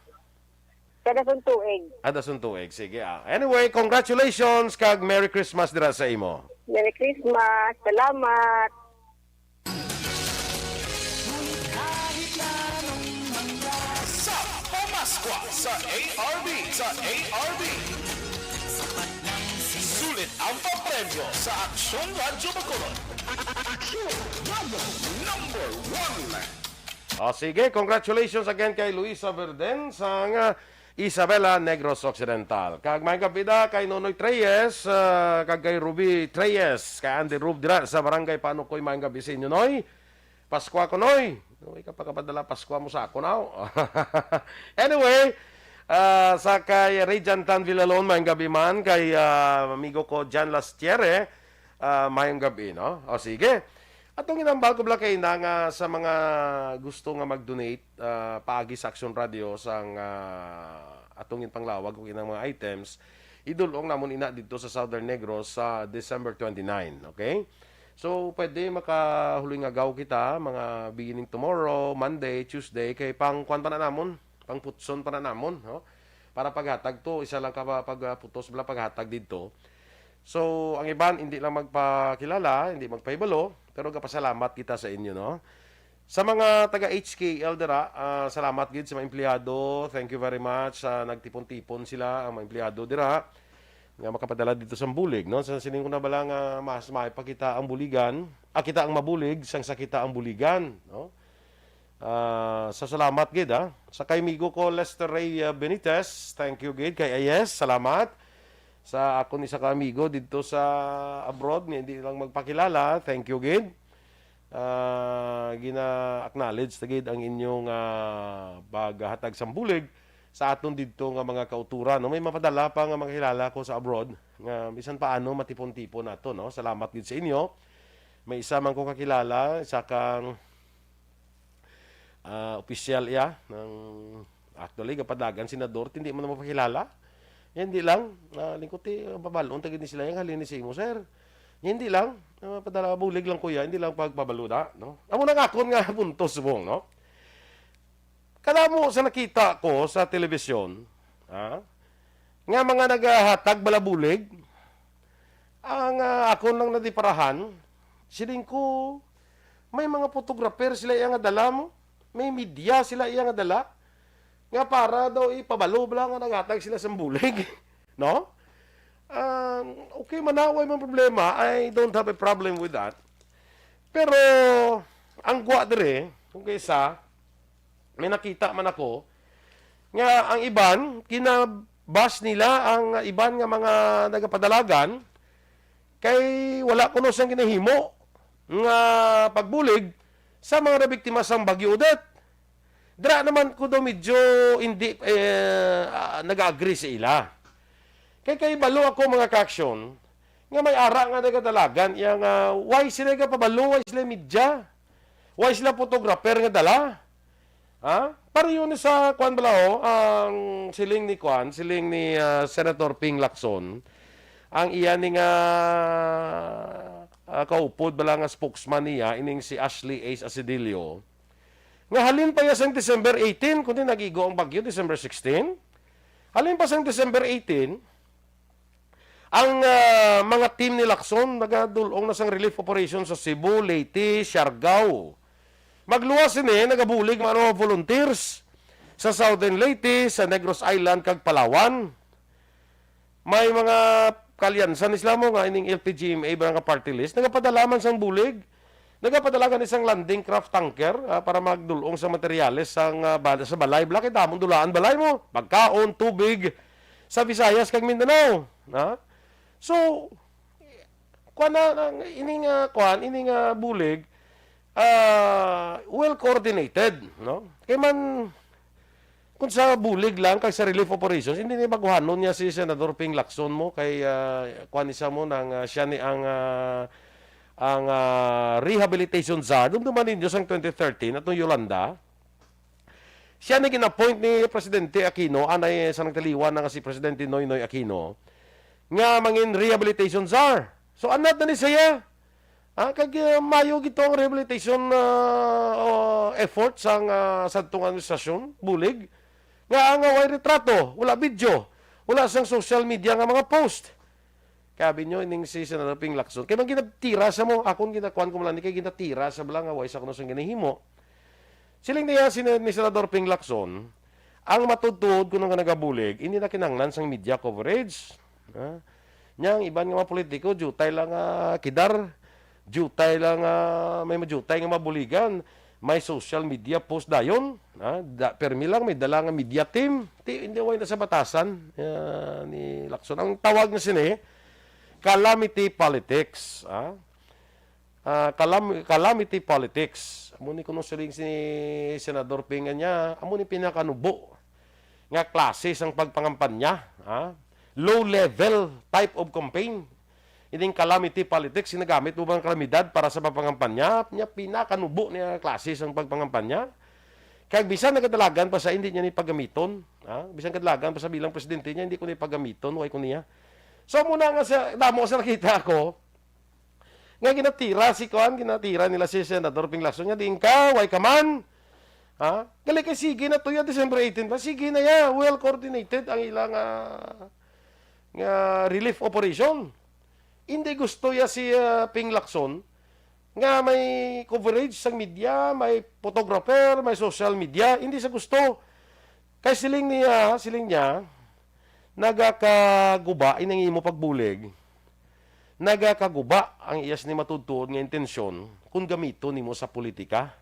Sa Dason Tuig. Ah, Dason Tuig. Sige, ah. Anyway, congratulations kag Merry Christmas dira sa imo. Merry Christmas. Salamat. Sa Pamaskwa sa A R B, sa A R B. Sulit ang papremyo sa Aksyon Radyo Bacolod. Aksyon Radyo. Number one. O, sige, congratulations again kay Luisa Verden sang, ah, Isabela, Negros Occidental. Kag may gabida kay Nonoy Treyes, ah, kag kay Ruby Treyes, kay Andy Rub dira sa Barangay Panukoy. May gabi sa inyo, Noy. Paskwa ko, Noy. Uy, kapakapadala Pasko mo sa ako now. Anyway, ah, sa kay Ray Jantan Villalon, mayong gabi man. Kay, ah, amigo ko Jan Lastiere, ah, mayong gabi, no? O, sige. Atong ginambal ko bala kay na nga sa mga gusto nga mag-donate, ah, paagi sa Action Radio sang, ah, atong ginpanglawag kung inang mga items, idulong namon ina dito sa Southern Negros sa December twenty-nine, okay? So, pwede makahuloy nga gaw kita, mga beginning tomorrow, Monday, Tuesday, kay pang kwan pa na namon, pang putson pa na namon, no? Para paghatag to, isa lang ka pa-, pag, ah, putos bala paghatag dito. So, ang iban, hindi lang magpakilala, hindi magpahibalo, pero gapasalamat kita sa inyo, no? Sa mga taga H K L dira, ah, salamat gid sa mga empleyado. Thank you very much sa nagtipon-tipon sila, ang mga empleyado dira, nga makapadala dito sa bulig, no? Sa sining ko na bala nga mas maay pa kita ang buligan, ah, kita ang mabulig, sang sa kita ang buligan, no? Ah, sa salamat gid, ah. Sa kay amigo ko, Lester Ray, ah, Benitez, thank you gid. Kay Ayes, salamat. Sa akon isa ka amigo dito sa abroad, nga hindi lang magpakilala, thank you gid. Ah, gina-acknowledge ta gid ang inyong, ah, paghatag sang bulig sa aton didto nga mga kauturan, no? May mapadala pa nga mga kilala ko sa abroad nga bisan paano matipon-tipon nato, no? Salamat gid sa inyo. May isa man ko kakilala, isa kang, ah, opisyal iya ng, actually, kapadagan senador, hindi man mapakilala. Yan, di lang, ah, lingkot, eh, pabalon ta gid ni sila, "Yang halin ni sa imo, sir." Yan, di lang, ah, padala bulig lang, kuya, hindi lang pagpabalo na, no? Amo na nga akon nga punto subong, no? Kadamo sa nakita ko sa telebisyon, ha, nga mga nagahatag bala bulig, ang, ah, akon lang nadiparahan, siling ko, may mga photographer sila iya nga dala mo, may media sila iya nga dala, nga para daw ipabalo bala nga naghatag sila sang bulig, no? Ah, okay man na, way man problema, I don't have a problem with that. Pero ang gwa dire, kung kaysa, may nakita man ako nga ang iban, gina-bash nila ang iban nga mga nagapadalagan kay wala kuno sang ginahimo nga pagbulig sa mga nabiktima sang Bagyo Odette. Dira naman ko daw medyo hindi, eh, ah, nag-agree sa ila. Kay, kay balo ako, mga ka-aksyon, nga may ara nga nagadalagan iya nga, why sila gapabalo, why sila media, why sila photographer nga dala? Ha? Pareho ni sa, kwan bala, oh, ang siling ni, kwan, siling ni, ah, Senator Ping Lacson, ang iya ni nga, ah, kaupod bala nga spokesman niya, ining si Ashley Ace Asedillo, nga halin pa iya sang December eighteen, kundi nag-igo ang bagyo, December sixteen. Halin pa sang December eighteen, ang, ah, mga team ni Lacson nagadul-ong na sang relief operation sa Cebu, Leyte, Siargao. Magluwas sini, nagabulig man ang mga volunteers sa Southern Leyte, sa Negros Island, kag Palawan. May mga kalyansa ni sila mo nga ining L P G M A Barangay Party List, nagapadala man sang bulig, nagapadala gani sang landing craft tanker, ah, para magdul-ong sa materyales sang, ah, bal-, sa balay. Bala kay damong dulaan balay mo, pagkaon, tubig, sa Visayas kag Mindanao, ha? So, kuan na, na, ini nga, kuan, ini nga bulig, ah, well coordinated, no? Kay man, kung sa bulig lang kag sa relief operations, hindi ni baguhanon niya si Senador Ping Lacson mo kay, ah, kuan ni sa mo nang, ah, siya ni ang, ah, ang, ah, rehabilitation czar. Dumduman ninyo sang twenty thirteen atong Yolanda. Siya ni gin-appoint ni Presidente Aquino, anay sa nagtaliwan na nga si Presidente Noynoy Aquino, nga mangin rehabilitation czar. So, anad na ni siya. Ah, kag, ah, mayo gid to ang rehabilitation, ah, o effort sang, ah, sadtong administrasyon, bulig. Nga ang, ah, way retrato, wala video, wala sang social media nga mga post. Kay abi nyo, ining si Senador Ping Lacson. Kay man ginatira sa mo, akon ginakuan ko man ni kay ginatira sa bala nga way sa kuno sang ginahimo. Siling niya si, ni Senador Ping Lacson, ang matudtuod kuno nga nagabulig, hindi na kinahanglan sang media coverage. Ha? Nya ang iban nga mga politiko, diutay lang nga kidar, diutay lang nga may madiutay nga mabuligan, may social media post dayon. Ha? Da, permi lang, may dala nga media team. Ti, hindi, way na sa batasan, ah, ni Lacson. Ang tawag na sini, calamity politics. Ha? ah, calam-, calamity politics. Amo ni kuno siling si Senador Ping nga niya, amo ni pinakanubo nga klase sang pagpangampanya, ha? Low level type of campaign. Ining calamity politics, ginagamit mo ba ang kalamidad para sa pagpangampanya? Niya pinakanubo niya klase sang pagpangampanya. Kag bisan nagadalagan pa sa hindi niya ni pagamiton, ha? Bisan kadalagan pa sa bilang presidente niya, hindi ko ni pagamiton, way ko niya. So, muna nga sa, damo sa nakita ko, nga ginatira si kuan, ginatira nila si Senador Ping Lacson nga, "Diin ka, way ka man." Ha? Gali kay sige na to ya, December eighteen pa. Sige na ya, well coordinated ang ilang, ah, nga relief operation. Hindi gusto ya si, ah, Ping Lacson nga may coverage sang media, may photographer, may social media. Hindi sa gusto. Kay siling niya, siling niya, nagakaguba inang imo pagbulig. Nagakaguba ang iya sini matuod-tuod nga intensyon kung gamiton nimo sa politika.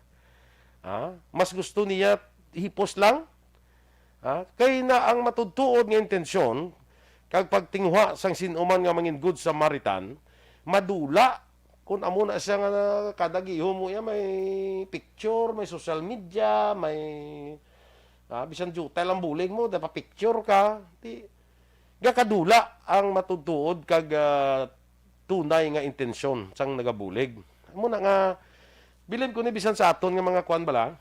Ha? Mas gusto niya hipos lang. Ha? Kay na ang matuod-tuod nga intensyon kag pagtinguha sang sin-o man nga mangin good Samaritan, madula kun amo na siya nga kada gihom mo iya may picture, may social media, may, ah, bisan diutay lang bulig mo, dapat picture ka. Di, gakadula ang matuod-tuod kag, ah, tunay nga intensyon sang nagabulig. Amo na nga, bilib ko ni bisan sa aton nga mga kuan bala,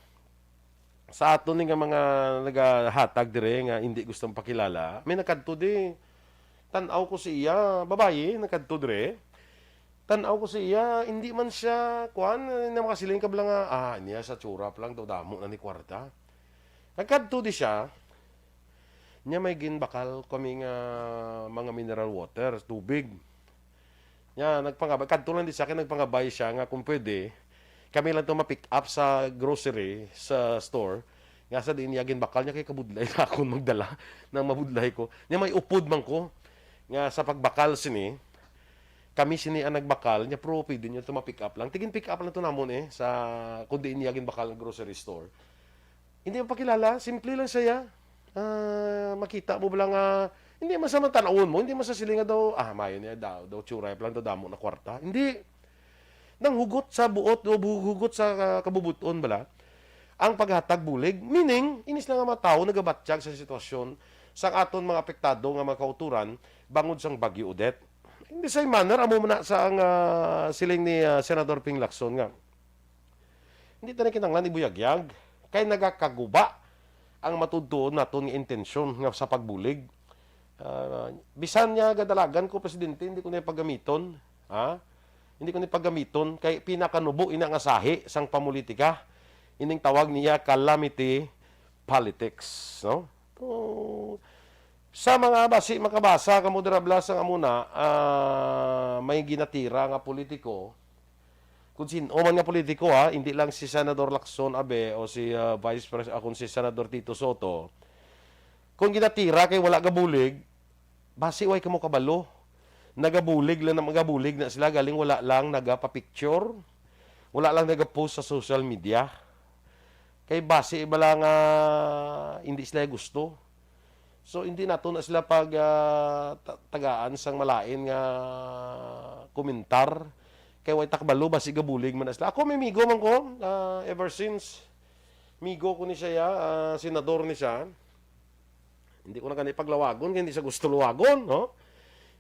sa aton ni nga mga nagahatag dire nga hindi gusto mapakilala, may nakadto di, tan-aw ko si iya, babayi, nakadto dire. Tan-aw ko si iya, hindi man siya, kuan, na makasiling ka bala nga, ah, niya sa tsura pa lang, daw damo na ni kwarta. Nagkadto di siya, niya may ginbakal kami nga mga mineral water, tubig. Niya, nagpangabay, kadto lang di siya, kay nagpangabay siya nga kung pwede, kami lang to ma-pick up sa grocery, sa store, nga sa diin niya ginbakal niya, kay kabudlay na akon magdala nang mabudlay ko. Niya, may upod man ko, nga sa pagbakal sini, kami sini ang nagbakal, niya, pero pwede niyo to ma-pick up lang. Tigin pick up lang to namon eh, sa kung diin niya ginbakal ang grocery store. Hindi mo pakilala, simple lang siya. Ah, makita mo ba lang nga, hindi man sa matanawon mo, hindi man sa siling nga daw, ah, mayo niya daw, daw tsuray pa lang daw damo na kwarta. Hindi. Nang hugot sa buot o bu-, hugot sa, ah, kabubuton bala, ang paghatag bulig, meaning, inis lang nga mga tawo nagabatyag sa sitwasyon sa aton mga apektado nga mga kauturan bangod sang Bagyo Odette. In the same manner, amo man na sa ang, ah, siling ni, ah, Senador Ping Lacson nga, hindi ta na kinahanglan ibuyagyag, kay nagakaguba ang matuod-tuod naton nga intensyon nga sa pagbulig. Ah, bisan niya gadalagan ko, Presidente, hindi ko na pagamiton, ha? Hindi ko na pagamiton, kay pinakanubo ina nga sahi sang pamulitika. Ining tawag niya calamity politics, no? So, sa mga basi makabasa kamo dira, bala sang amo na, ah, may ginatira nga politiko, kung sin-o man nga politiko, ha, hindi lang si Senador Lacson Abe o si, ah, Vice Pres-, ah, kung si Senador Tito Soto, kung ginatira kay wala gabulig, basi way kamo kabalo. Nagabulig lang na, magabulig na sila, galing wala lang nagapa-picture, wala lang nagapost sa social media. Kay basi bala nga hindi sila gusto. So, hindi nato na sila pag, ah, ta-, tagaan sang malain nga komentar. Kay way ta kabalo, basi gabulig man na sila. Ako, may migo man ko, ah, ever since. Migo ko ni siya, ah, senador ni siya. Hindi ko na gani paglawagon, kay hindi siya gusto luwagon, no?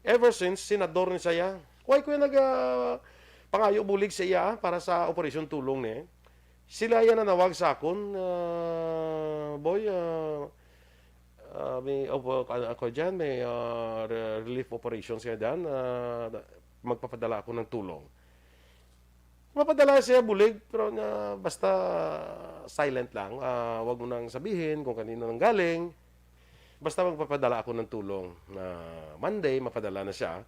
Ever since, senador ni siya. Way ko yung nag, ah, pangayo bulig sa iya, ah, para sa Operation Tulong ni. Sila yan nanawag sa akon, ah, "Boy, ah, ah, may, opo, ka-, ako dyan, may, ah, re-, relief operations ka dyan, ah, magpapadala ako ng tulong." Mapadala siya bulig, pero nga basta silent lang, ah, wag mo nang sabihin kung kanino nang galing. Basta magpapadala ako ng tulong na Monday, mapadala na siya.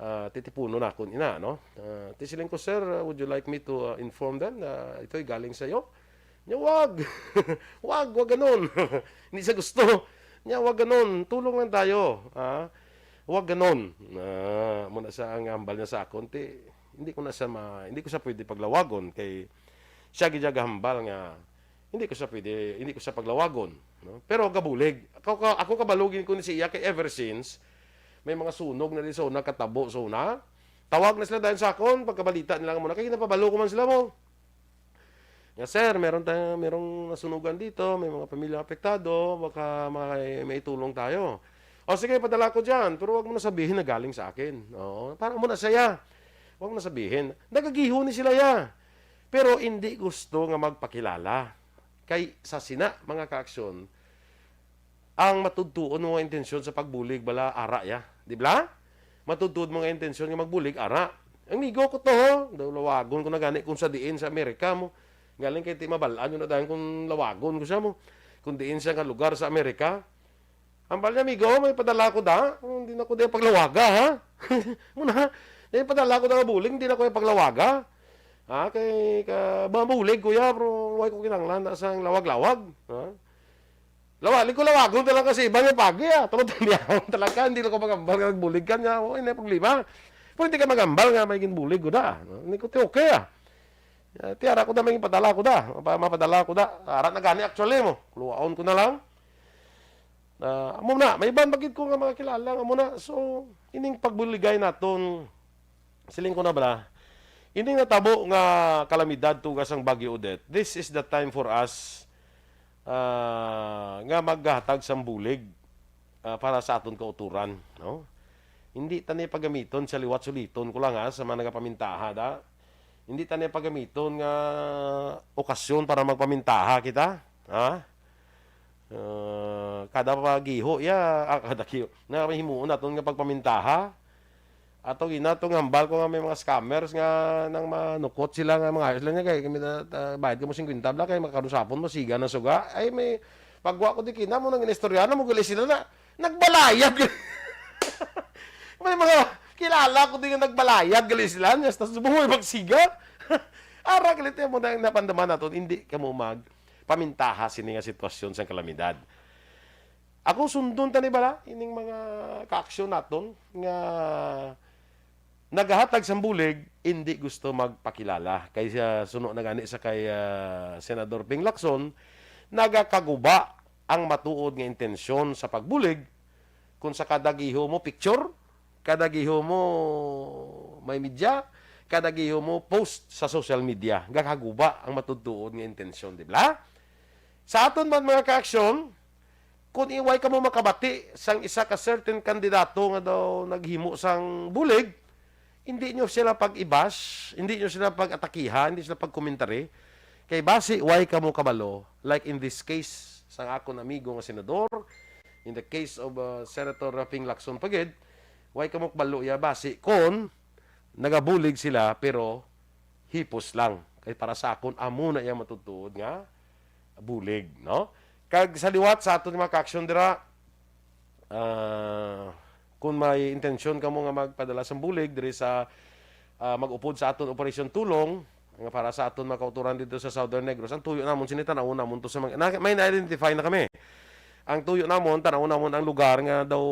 Ah, titipuno na akon ina, no? Ah, ti siling ko, "Sir, uh, would you like me to, uh, inform them na ito'y galing sa'yo?" Niya, "Wag! Wag, wag ganon!" Hindi siya gusto. Niya, "Wag ganon. Tulong lang tayo." Ah, "Wag ganon." Ah, muna sa ang hambal niya sa akon, ti, hindi ko na siya ma-, hindi ko siya pwede paglawagon kay siya gid ang hambal nga hindi ko siya pwede, hindi ko siya paglawagon, no? Pero gabulig. Ako ka, ako kabalugin ko ni siya kay ever since, may mga sunog na di sa una, katabo sa una, Tawag na sila dayon sa akon, pagkabalita nila nga muna, kay ginapabalo ko man sila mo. Nga, "Sir, meron tayo, merong nasunugan dito, may mga pamilya apektado, baka may, may tulong tayo." "O sige, padala ko dyan, pero wag mo na sabihin na galing sa akin." Oo, para mo na saya. Wag mo na sabihin. Nagagiho ni sila ya. Pero hindi gusto nga magpakilala. Kay sa sina, mga kaaksyon, ang matudtuon mo nga intensyon sa pagbulig bala ara ya, di ba? Matudtuon mo nga intensyon nga magbulig ara. Amigo ko to, ho. Daw lawagon ko na gani kung sa diin sa Amerika mo. Galing kay ti mabalaan yun na dahil kung lawagon ko siya mo. Kung diin siya nga lugar sa Amerika. Ang bali, amigo, may padala ko da. Kung hindi na ko di paglawaga, ha? Muna, may padala ko da nga bulig, hindi na ko yung paglawaga. Ha? Kay ka, mabulig ko ya, pero why ko kinanglan na sang lawag-lawag. Ha? Lawali ko lawagon talaga sa iba nga pagi, ah. Tungod niya, talaga, hindi lang ko magambal nga nagbulig ka niya. Oh, hindi problema. Pero hindi ka magambal nga may ginbulig ko da. Hindi ko ti okay, ah. Ah, ti ara ko da, may padala ko da. Mapa-, mapadala ko da. Ara na gani, actually, mo. Kuluwaon ko na lang. Ah, amo na, may iban bagid ko nga mga kilala, amo na. So, ining pagbuligay naton, siling ko na bala, ining natabo nga kalamidad tugas ang Bagyo Odette, this is the time for us, ah, nga maghatag sang bulig, ah, para sa aton kauturan, no? Hindi ta ni pagamiton sa liwat, suliton ko lang, ha, sa mga nagapamintaha, da. Hindi ta ni pagamiton nga okasyon para magpamintaha kita, ha? Ah, kada pagiho, ya, ah, kada giho, na may himuon naton nga pagpamintaha. Ato gina, to nga hambal ko nga may mga scammers nga nang manukot sila nga mga ayos lang niya, kay kami na, ta-, bayad ka mo fifty bla, kay makalusapon mo, siga na suga. Ay, may pagwa ko di kina mo nang inistorya na mo gali sila na nagbalayad. May mga kilala ko di nga nagbalayad gali sila, nya tas buhay magsiga. Ara, gali mo na napandaman naton, hindi ka mo magpamintaha sini nga sitwasyon sang kalamidad. Ako sundon tani bala ining mga kaaksyon naton nga nagahatag sang bulig, hindi gusto magpakilala. Kay sa suno na gani sa kay, ah, Senador Ping Lacson, nagakaguba ang matuod nga intensyon sa pagbulig kung sa kada giho mo picture, kada giho mo may media, kada giho mo post sa social media, gakaguba ang matudtuod nga intensyon, di ba? Sa aton man mga kaaksyon, kung iway kamo makabati sang isa ka certain kandidato nga daw naghimo sang bulig, hindi nyo sila pag-i-bash, hindi nyo sila pag-atakiha, hindi sila pag-commentary. Kay basi, way kamo kabalo. Like in this case, sang akon amigo nga senador, in the case of, uh, Senator Ping Lacson pa gid, way kamo kabalo ya basi kon nagabulig sila, pero hipos lang. Kay para sa akon, amo na iya matutuod nga bulig, no? Kag sa liwat sa aton mga kaaksyon dira, ah, kung may intensyon kamo nga magpadala sang bulig diri sa, ah, mag-upod sa aton Operation Tulong, nga para sa aton mga kauturan dito sa Southern Negros, ang tuyo namon, sini tan-awon namon to sa mga, na, may na-identify na kami. Ang tuyo namon, tan-awon namon ang lugar nga daw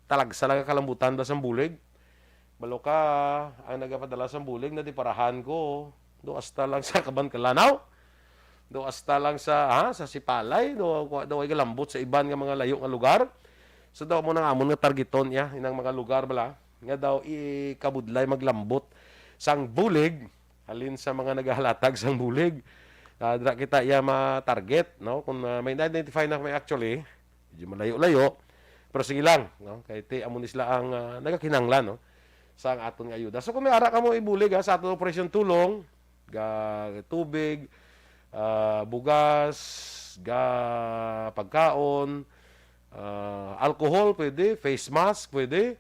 talagsa lang ang kalambutan ba sang bulig. Balo ka, ang nagapadala sang bulig, nadiparahan ko. Do hasta lang sa Kabankalan, aw. Do hasta lang sa, ha, sa Sipalay, do, do ay galambot sa iban nga mga layo nga lugar. So, daw mo nang amon nga targeton iya, inang mga lugar bala, nga daw ikabudlay maglambot sang bulig, halin sa mga nagahalatag sang bulig. Ah, dira kita iya ma-target, no? Kung, ah, may na-identify na kami actually, medyo malayo-layo, pero sige lang, no? Kay ti amo ni sila ang, ah, nagakinahanglan, no? Sa ang aton nga ayuda. So, kung may ara kamo ibulig, ha, sa aton Operation Tulong, ga tubig, ah, bugas, ga pagkaon, ah, alcohol, pwede, face mask, pwede.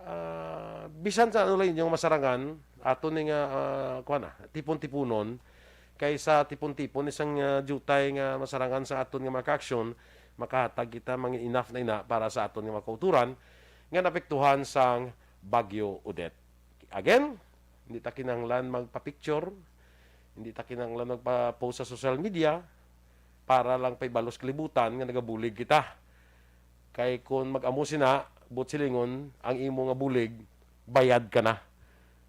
Ah, bisan sa ano lang inyong masarangan, ato ni nga, ah, kuwan na, tipon-tipunon, kaysa tipon-tipon isang, ah, diutay nga masarangan sa aton nga mga kaaksyon, makahatag kita mga enough na ina para sa aton nga mga kauturan nga naapektuhan sang Bagyo Odette. Again, hindi ta kinahanglan magpa-picture, hindi ta kinahanglan magpa-post sa social media para lang paibalos kalibutan nga nagabulig kita. Kay kung mag-amo sina, buot silingon, ang imo nga bulig, bayad ka na.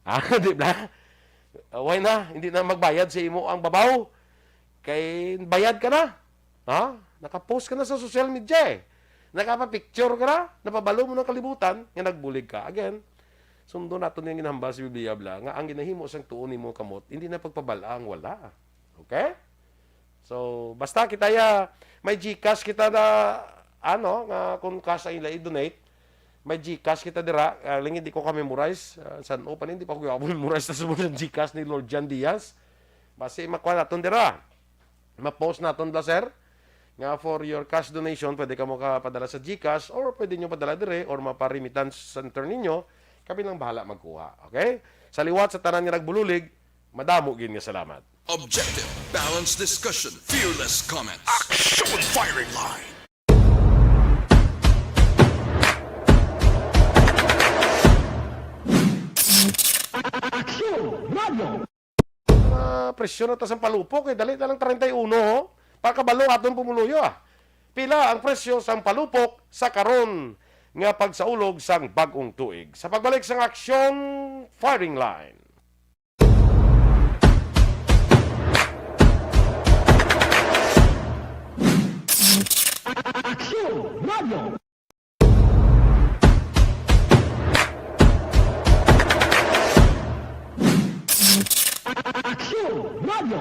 Ah, di ba? Why na? Hindi na magbayad sa imo ang babaw. Kay bayad ka na. Ha? Naka-post ka na sa social media eh. Nakapa-picture ka na, napabalo mo ng kalibutan, nga nagbulig ka. Again, Sundon naton ang ginahambal sa Biblia, bala, nga ang ginahimo sang tuo nimo kamot, hindi na pagpabal-a ang wala. Okay? So, basta kita ya, may GCash kita na, ano, nga kung cash ang ila i-donate, may GCash kita dira, ah, lang hindi ko ka-memorize, ah, san-o pa ni, hindi pa ko memorize na sa mga GCash ni Lord John Diaz. Basi makuha naton dira. Ma-post naton, bala, sir, nga for your cash donation, pwede ka mo kapadala sa GCash or pwede nyo padala dire or mapa-remittance center ninyo. Kami lang bahala magkuha. Okay? Sa liwat sa tanan nga nagbululig, madamo gid nga salamat. Objective, balanced discussion, fearless comments. Action firing line. Action Radio. Ah, presyo na ta sang palupok, eh. Dali na lang treinta y uno, ho. Pakabalo aton pumuluyo, ah. Pila ang presyo sang palupok sa karon nga pagsaulog sang bag-ong tuig? Sa pagbalik sang Action Firing Line. Action Radio. Action Radio.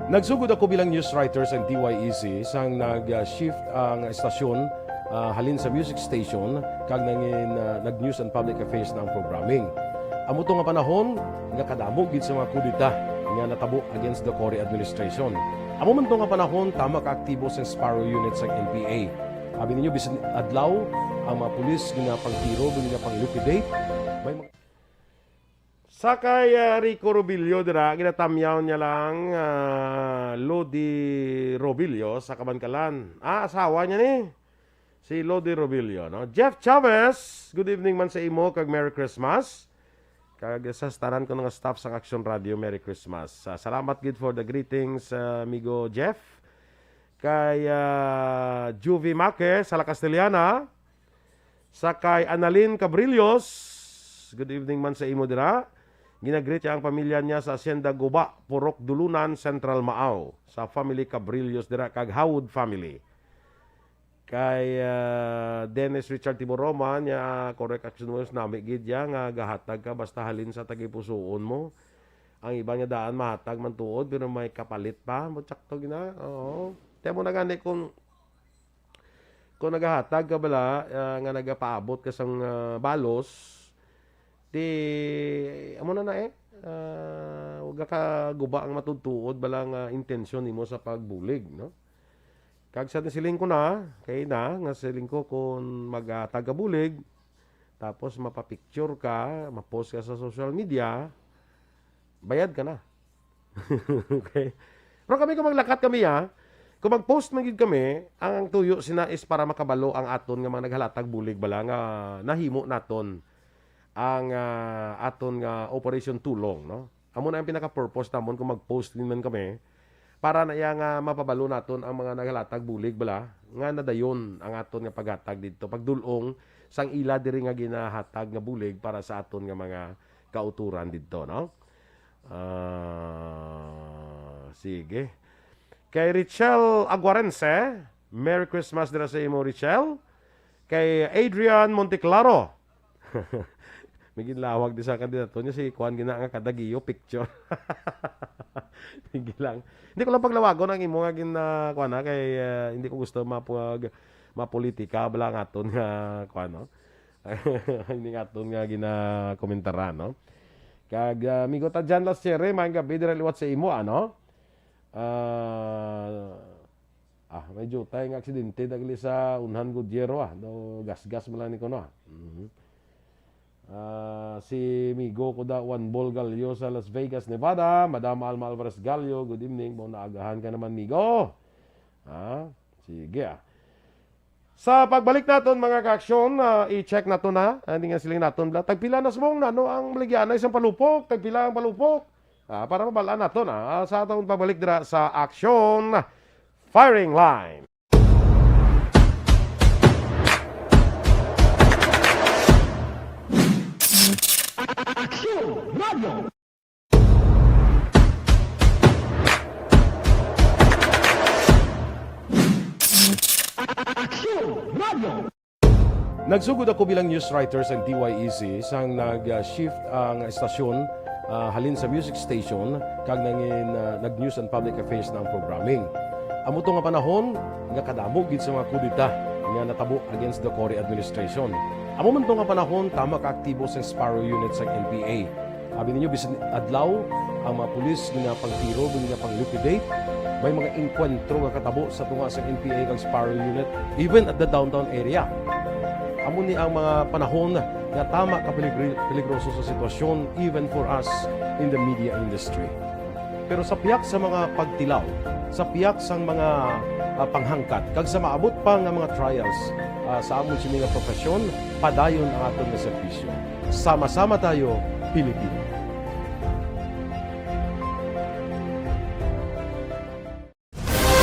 Nagsugod ako bilang news writer sa D Y E C sang nag-shift ang estasyon, ah, halin sa music station kag nangin, ah, nag-news and public affairs na ang programming. Amo to nga panahon nga kadamo gid sa mga kudeta nga natabo against the Cory administration. Amo man to nga panahon tama ka aktibo sa Sparrow Unit sang N P A. Abi ninyo, bisan adlaw, ang mga pulis ginapangtiro, ginapang-liquidate. May mga Sa kay, ah, Rico Robillo dira, ginatamyaw niya lang, ah, Lodi Robillo sa Kabankalan. Ah, asawa niya ni. Si Lodi Robillo, no? Jeff Chavez, good evening man sa imo kag Merry Christmas. Kag sa tanan ko nga staff sang Action Radio, Merry Christmas. Ah, salamat gid for the greetings, ah, amigo Jeff. Kay, ah, Juvie Maque sa La Castellana. Sa kay Annalyn Cabrillos, good evening man sa imo dira. Ginagreet siya ang pamilya niya sa Hacienda Guba, Purok Dulunan, Central Maao, sa family Cabrillos dira kag Howard family. Kay, ah, Dennis Richard Tiboroma niya, correct action words, nami gid ya nga gahatag ka basta halin sa tagipusoon mo. Ang iba nga daan mahatag man tuod pero may kapalit pa, mo tsakto gina. Oo. Kaya mo na gani kung kung nagahatag ka bala, ah, nga nagapaabot ka sang, ah, balos, di, amo na na eh. Ah, wag ka guba ang matutuod bala nga intensyon nimo sa pagbulig, no? Kag sa siling ko na, kay na, nga siling ko kung maghatag ka bulig, tapos mapapicture ka, mapost ka sa social media, bayad ka na. Okay? Pero kami, kung maglakat kami, ha, kung mag-post man gid kami, ang tuyo sina is para makabalo ang aton nga mga naghalatag bulig bala nga nahimo naton ang, ah, aton nga Operation Tulong, no? Amo na ang pinaka-purpose namon kung mag-post din man kami, para na iya nga mapabalo naton ang mga naghalatag bulig bala nga nadayon ang aton nga paghatag didto, pagdul-ong sang ila diri nga ginahatag nga bulig para sa aton nga mga kauturan didto, no? Ah, sige. Kay Richelle Aguarense, Merry Christmas dira sa imo, Richelle. Kay Adrian Monteclaro. May ginlawag di sa kandidato niya, si kuan gina nga kadagiyo picture. Sige lang. Hindi ko lang paglawagon ang imo nga gin, ah, kuan, ha, kay, ah, hindi ko gusto mapag-, mapolitika bala ang aton nga kuan, no? Hindi nga aton nga ginakomentaran, no? Kag, ah, amigo ta Jan Lasere, maayong gabi dira liwat sa imo, ano? Ah, ah, may jutay nga aksidente dagli sa Unhan Godiero, ah. Do gasgas mo lang ni kuno, ah. Mhm. Ah, si amigo ko da Juan Bol Gallo sa Las Vegas, Nevada, Madam Alma Alvarez Gallo, good evening. Mo naagahan ka naman, migo. Ah, sige, ah. Sa pagbalik naton, mga ka-aksyon, ah, i-check naton na. Ah, hindi nga siling naton, bla. Tagpila na subong na, no, ang maligyanay sang palupok? Tagpila ang palupok? Ah, para mabalaan naton, ah, sa atong pagbalik dira sa Action Firing Line. Action Radio. Action Radio. Nagsugod ako bilang news writer sa D Y E C sang nag-shift ang estasyon, ah, halin sa music station kag nangin, ah, nag-news and public affairs na ang programming. Amo to nga panahon nga kadamo gid sa mga kudeta nga natabo against the Cory administration. Amo man to nga panahon, tama ka aktibo sang Sparrow Unit sang N P A. Abi ninyo, bisan adlaw, ang mga pulis ginapangtiro, ginapang-liquidate. May mga engkwentro nga katabo sa tunga sa N P A kag Sparrow Unit, even at the downtown area. Amo ni ang mga panahon nga tama ka peligri-, peligroso sa sitwasyon, even for us in the media industry. Pero sa pihak sa mga pagtilaw, sa pihak sang mga, ah, panghangkat, kag sa maabot pa nga mga trials, ah, sa amon sini nga profesyon, padayon ang aton nga serbisyo. Sama-sama tayo, Pilipino.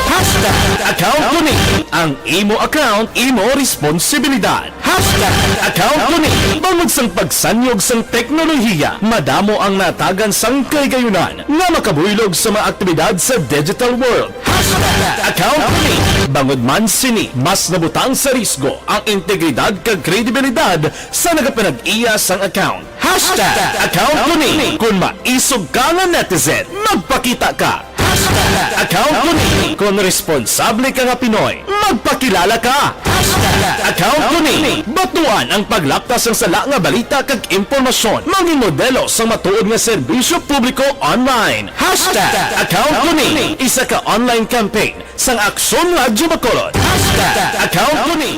Hashtag account ko ni. Ang imo account, imo responsibilidad. Hashtag account ko ni. Bangod sang pagsanyog sang teknolohiya, madamo ang natagan sang kahigayunan nga makabuylog sa mga aktibidad sa digital world. Hashtag account ko ni. Bangod man sini, mas nabutang sa risgo ang integridad kag kredibilidad sa nagapanag-iya sang account. Hashtag account ko ni. Kung maisog ka nga netizen, magpakita ka. Hashtag account ko ni. Kung responsable ka nga Pinoy, magpakilala ka. Hashtag account ko ni. Batuan ang paglapta sang sala nga balita kag impormasyon. Mangin modelo sang matuod nga serbisyo publiko online. Hashtag account ko ni. Isa ka online campaign sang Aksyon Radyo Bacolod. Hashtag account ko ni.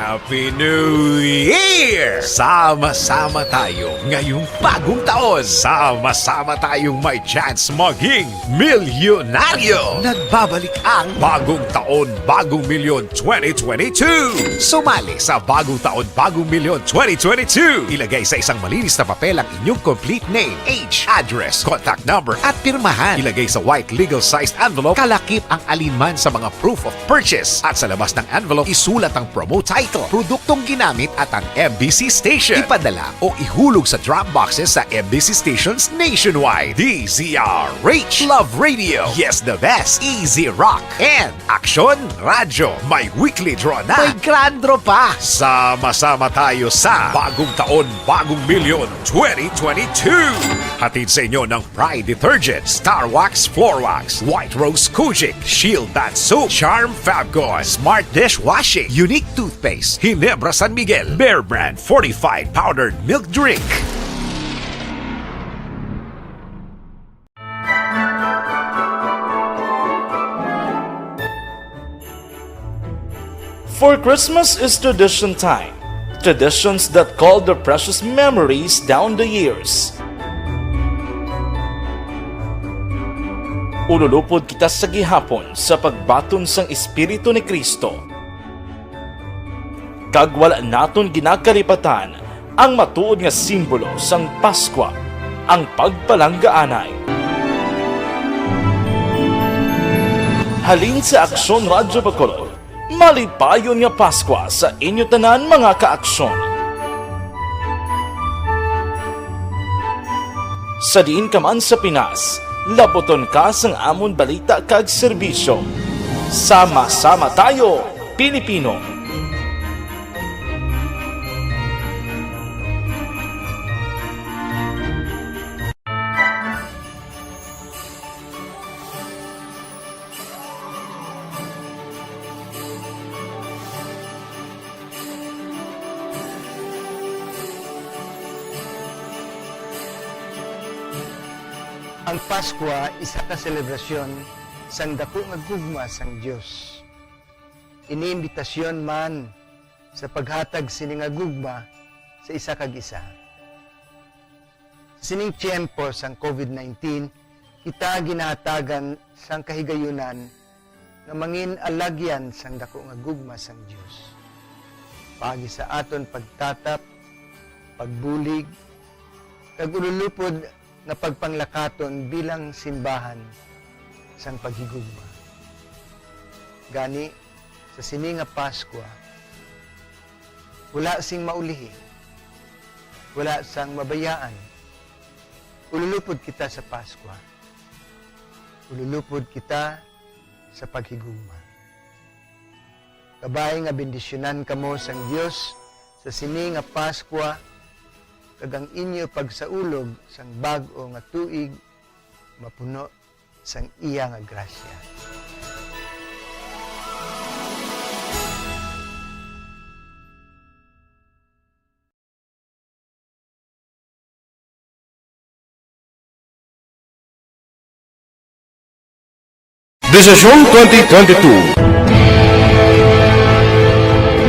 Happy New Year! Sama-sama tayo ngayong bagong taon. Sama-sama tayong may chance maging milyonaryo. Nagbabalik ang Bagong Taon, Bagong Milyon twenty twenty-two. Sumali sa Bagong Taon, Bagong Milyon twenty twenty-two. Ilagay sa isang malinis na papel ang inyong complete name, age, address, contact number, at pirmahan. Ilagay sa white legal-sized envelope, kalakip ang alinman sa mga proof of purchase. At sa labas ng envelope, isulat ang promo title, produktong ginamit at ang M B C station. Ipadala o ihulog sa drop boxes sa M B C stations nationwide. D Z R H, Love Radio, Yes the Best, Easy Rock, and Aksyon Radyo. May weekly draw na. May grand draw pa. Sama-sama tayo sa Bagong Taon, Bagong Milyon twenty twenty-two. Hatid sa inyo ng Pride Detergent, Star Wax Floor Wax, White Rose Kojic, Shield Bath Soap, Charm Fabcon, Smart Dishwashing, Unique Toothpaste, Ginebra San Miguel, Bear Brand Fortified Powdered Milk Drink. For Christmas is tradition time, traditions that call their precious memories down the years. Ululupod kita sa gihapon sa pagbaton sang Espiritu ni Cristo, kag wala naton ginakalipatan ang matuod nga simbolo sang Paskwa, ang pagpalanggaanay. Halin sa Aksyon Radyo Bacolod, malipayon nga Paskwa sa inyo tanan, mga kaaksyon. Sa diin ka man sa Pinas, laputon ka sang amon balita kag serbisyo. Sama-sama tayo, Pilipino! Ang Paskwa isa ka selebrasyon sang daku nga gugma sang Dios. Ini imbitasyon man sa paghatag sini nga gugma sa isa kag isa. Sa sining tiyempo sang COVID nineteen, kita ginahatagan sang kahigayunan nga mangin alagyan sang daku nga gugma sang Dios, paagi sa aton pagtatap, pagbulig, kag ululupod nga pagpanglakaton bilang simbahan sang paghigugma. Gani, sa sini nga Paskwa, wala sing maulihi, wala sang mabayaan. Ululupod kita sa Paskwa. Ululupod kita sa paghigugma. Kabay nga bendisyonan kamo sang Dios sa sini nga Pascua, kag ang inyo pagsaulog sang bag-o nga tuig mapuno sang iya nga grasya. Desisyon twenty twenty-two.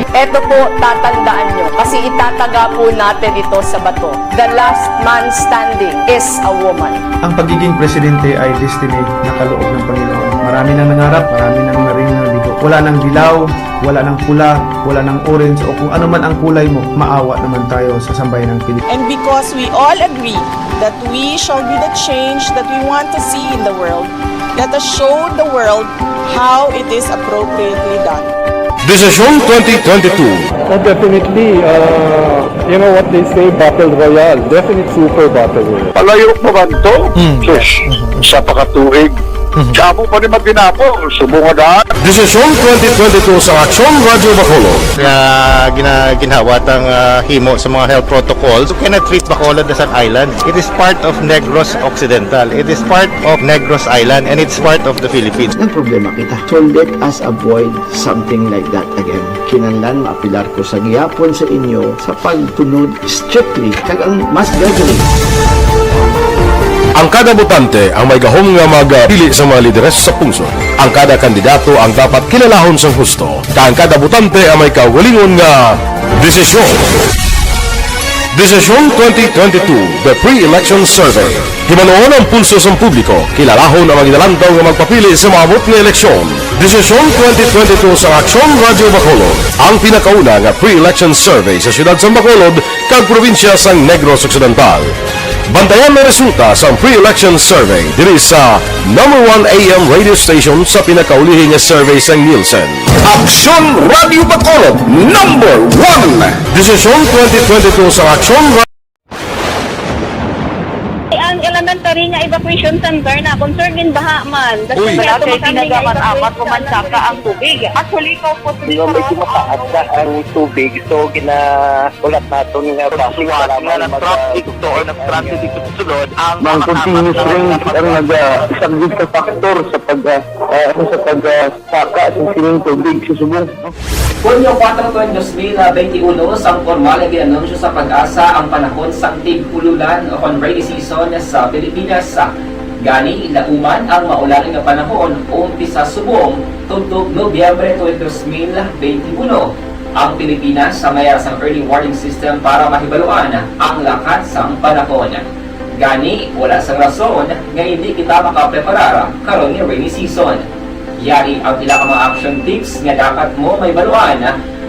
Eto po, tatandaan nyo, kasi itataga po natin ito sa bato. The last man standing is a woman. Ang pagiging presidente ay destiny na kaloob ng Panginoon. Marami nang nangarap, marami nang naring nabigo. Wala nang dilaw, wala nang pula, wala nang orange, o kung ano man ang kulay mo, maawa naman tayo sa sambayanang Pilipinas. And because we all agree that we shall be the change that we want to see in the world, let us show the world how it is appropriately done. Desisyon twenty twenty-two. Oh, definitely, uh, you know what they say, battle royale. Definite super battle royale. Palayo pa man to? Hmm. Sus, sa pakatuig. Mhm. Damo pa ni magdinapo, subong nga daan. Desisyon twenty twenty-two sa Aksyon Radyo Bacolod. Nga gina-, ginhawat ang, ah, himo sa mga health protocols. You cannot treat Bacolod as an island. It is part of Negros Occidental. It is part of Negros Island, and it's part of the Philippines. Ang problema kita, so let us avoid something like that again. Kinahanglan maapilar ko sa gihapon sa inyo sa pagtunod strictly kag ang mas gathering. Ang kada botante ang may gahom nga magpili sa mga lideres sa pungsod. Ang kada kandidato ang dapat kilalahon sang husto, kag ang kada botante ang may kaugalingon nga desisyon. Desisyon twenty twenty-two, The Pre-Election Survey. Himanuon ang pulso sang publiko, kilalahon ang maginalantaw nga magpapili sa maabot nga eleksyon. Desisyon twenty twenty-two sa Aksyon Radyo Bacolod, ang pinakauna nga pre-election survey sa siyudad sang Bacolod kag probinsya sang Negros Occidental. Bantayan ang resulta sang pre-election survey diri sa number one A M radio station sa pinakaulihi nga survey sang Nielsen. Aksyon Radyo Bacolod, number one. Desisyon twenty twenty-two sa Aksyon Ra- Ang elementary nga evacuation center na concern gin baha man. Uy. Wala kay tinaga man amat ko man saka ang tubig. Actually, ko po. Nga medyo mataas na ang tubig, so ginaulat naton nga basi nga nag-traffic to or nag-transit dito sa sulod ang mga continuous rain ang nag-, isa gid ka factor sa pag, ah, ah, ano, sa pag, ah, saka sa sining tubig sa subong. Hunyo kuwatro, dos mil benti uno, sang pormal nga gin-anunsyo sa PAGASA ang panahon sang tig-ululan o kon rainy season sa Pilipinas. Gani, lauman ang maulan nga panahon, umpisa subong tubtob Nobyembre tuig dos mil benti uno. Ang Pilipinas sa mayara sang early warning system para mahibaluan ang lakat sang panahon. Gani, wala sang rason nga indi kita makapreparar karon nga rainy season. Yari ang pila ka mga action tips nga dapat mo mahibaluan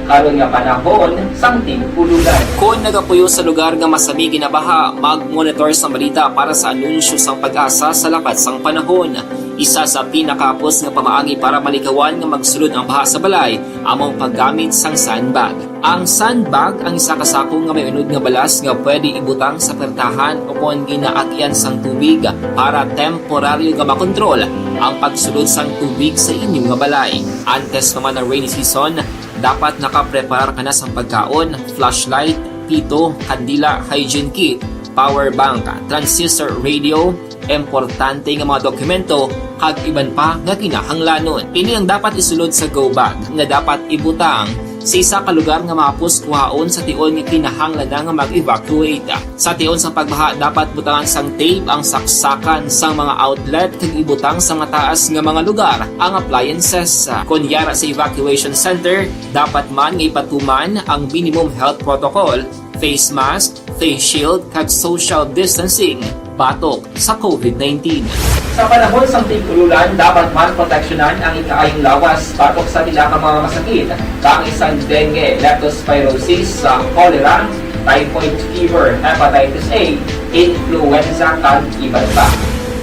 karon nga panahon sang tig-ululan. Kon nagapuyo sa lugar nga masami ginabaha, mag-monitor sang balita para sa anunsyo sang PAGASA sa lakat sang panahon. Isa sa pinakahapos nga pamaagi para malikawan nga magsulod ang baha sa balay amo ang paggamit sang sandbag. Ang sandbag ang isa ka sako nga may unod nga balas nga pwede ibutang sa puwertahan o kon ginaagyan sang tubig para temporaryo nga makontrol ang pagsulod sang tubig sa inyo nga balay. Antes pa man ang rainy season, dapat nakapreparar ka na sang pagkaon, flashlight, pito, kandila, hygiene kit, power bank, transistor radio, importante nga mga dokumento, kag iban pa nga kinahanglanon. Ini ang dapat isulod sa go bag nga dapat ibutang sa isa ka lugar nga mahapos kuhaon sa tion nga kinahanglan na nga mag-evacuate. Sa tion sang pagbaha, dapat butangan sang tape ang saksakan sang mga outlet kag ibutang sa mataas nga mga lugar ang appliances. Kon yara sa evacuation center, dapat man nga ipatuman ang minimum health protocol, face mask, face shield, kag social distancing batok sa COVID nineteen. Sa panahon sang tig-ululan, dapat man proteksyonan ang ikaayong lawas batok sa pila ka mga masakit, kaangay sang dengue, leptospirosis, sa cholera, typhoid fever, hepatitis A, influenza, kag iban pa.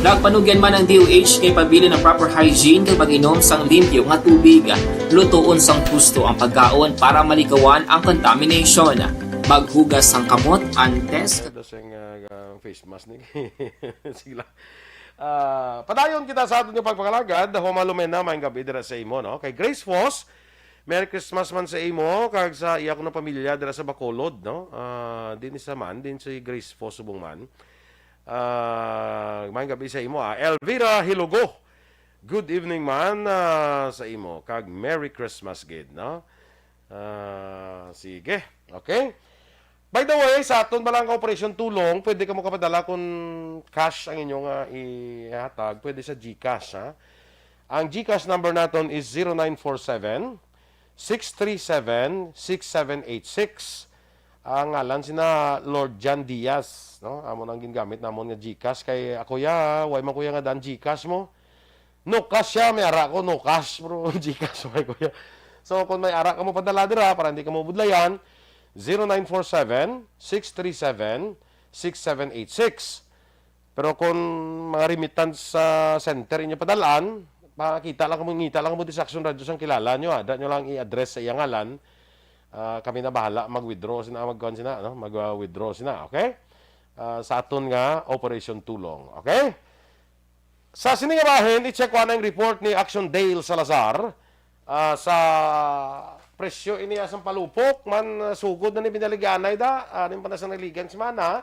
Nagpanugyan man ang D O H nga ipabilin ang proper hygiene kag pag-inom sang limpyo nga tubig. Lutoon sang husto ang pagkaon para malikawan ang contamination. Maghugas sang kamot antes. Ano sing, ah, ah, face mask ni? Sige lang. Ah, padayon kita sa aton nga pagpangalagad. Homa Lumena, maayong gabi dira sa imo, no? Kay Grace Foss, Merry Christmas man sa imo kag sa iya kuno pamilya dira sa Bacolod, no? Ah, din sa man, din si Grace Fo subong man. Ah, maayong gabi sa imo, ah. Elvira Hilugo. Good evening man, ah, sa imo kag Merry Christmas gid, no? Ah, sige. Okay. By the way, sa aton bala nga Operation Tulong, pwede kamo kapadala kung cash ang inyong, ah, ihatag, pwede sa GCash, ha? Ang GCash number naton is zero nine four seven, six three seven, six seven eight six. Ang ngalan sina Lord John Diaz, no? Amo nang gingamit namon nga GCash kay ako ya, way man kuya nga dan GCash mo. No cash siya, may ara ko, no cash, bro. GCash, may kuya. So, kung may ara ka mo padala dira, para hindi ka mo budlayan, zero nine four seven, six three seven, six seven eight six. Pero kung mga remittance sa center inyo padalaan, pakita lang kamo, ngita lang kamo di sa Action Radio sang kilala nyo, ada nyo lang i-address sa iyang ngalan. Ah, kami na bahala mag-withdraw sina, magkuhan sina, no? Mag-withdraw sina, okay? Ah, sa aton nga Operation Tulong, okay? Sa sini nga bahin, i-check ko ang report ni Action Dale Salazar, ah, sa presyo ini asang palupok man, ah, sugod na ni binaligyanay da, ah, rin pa na sa naligan semana.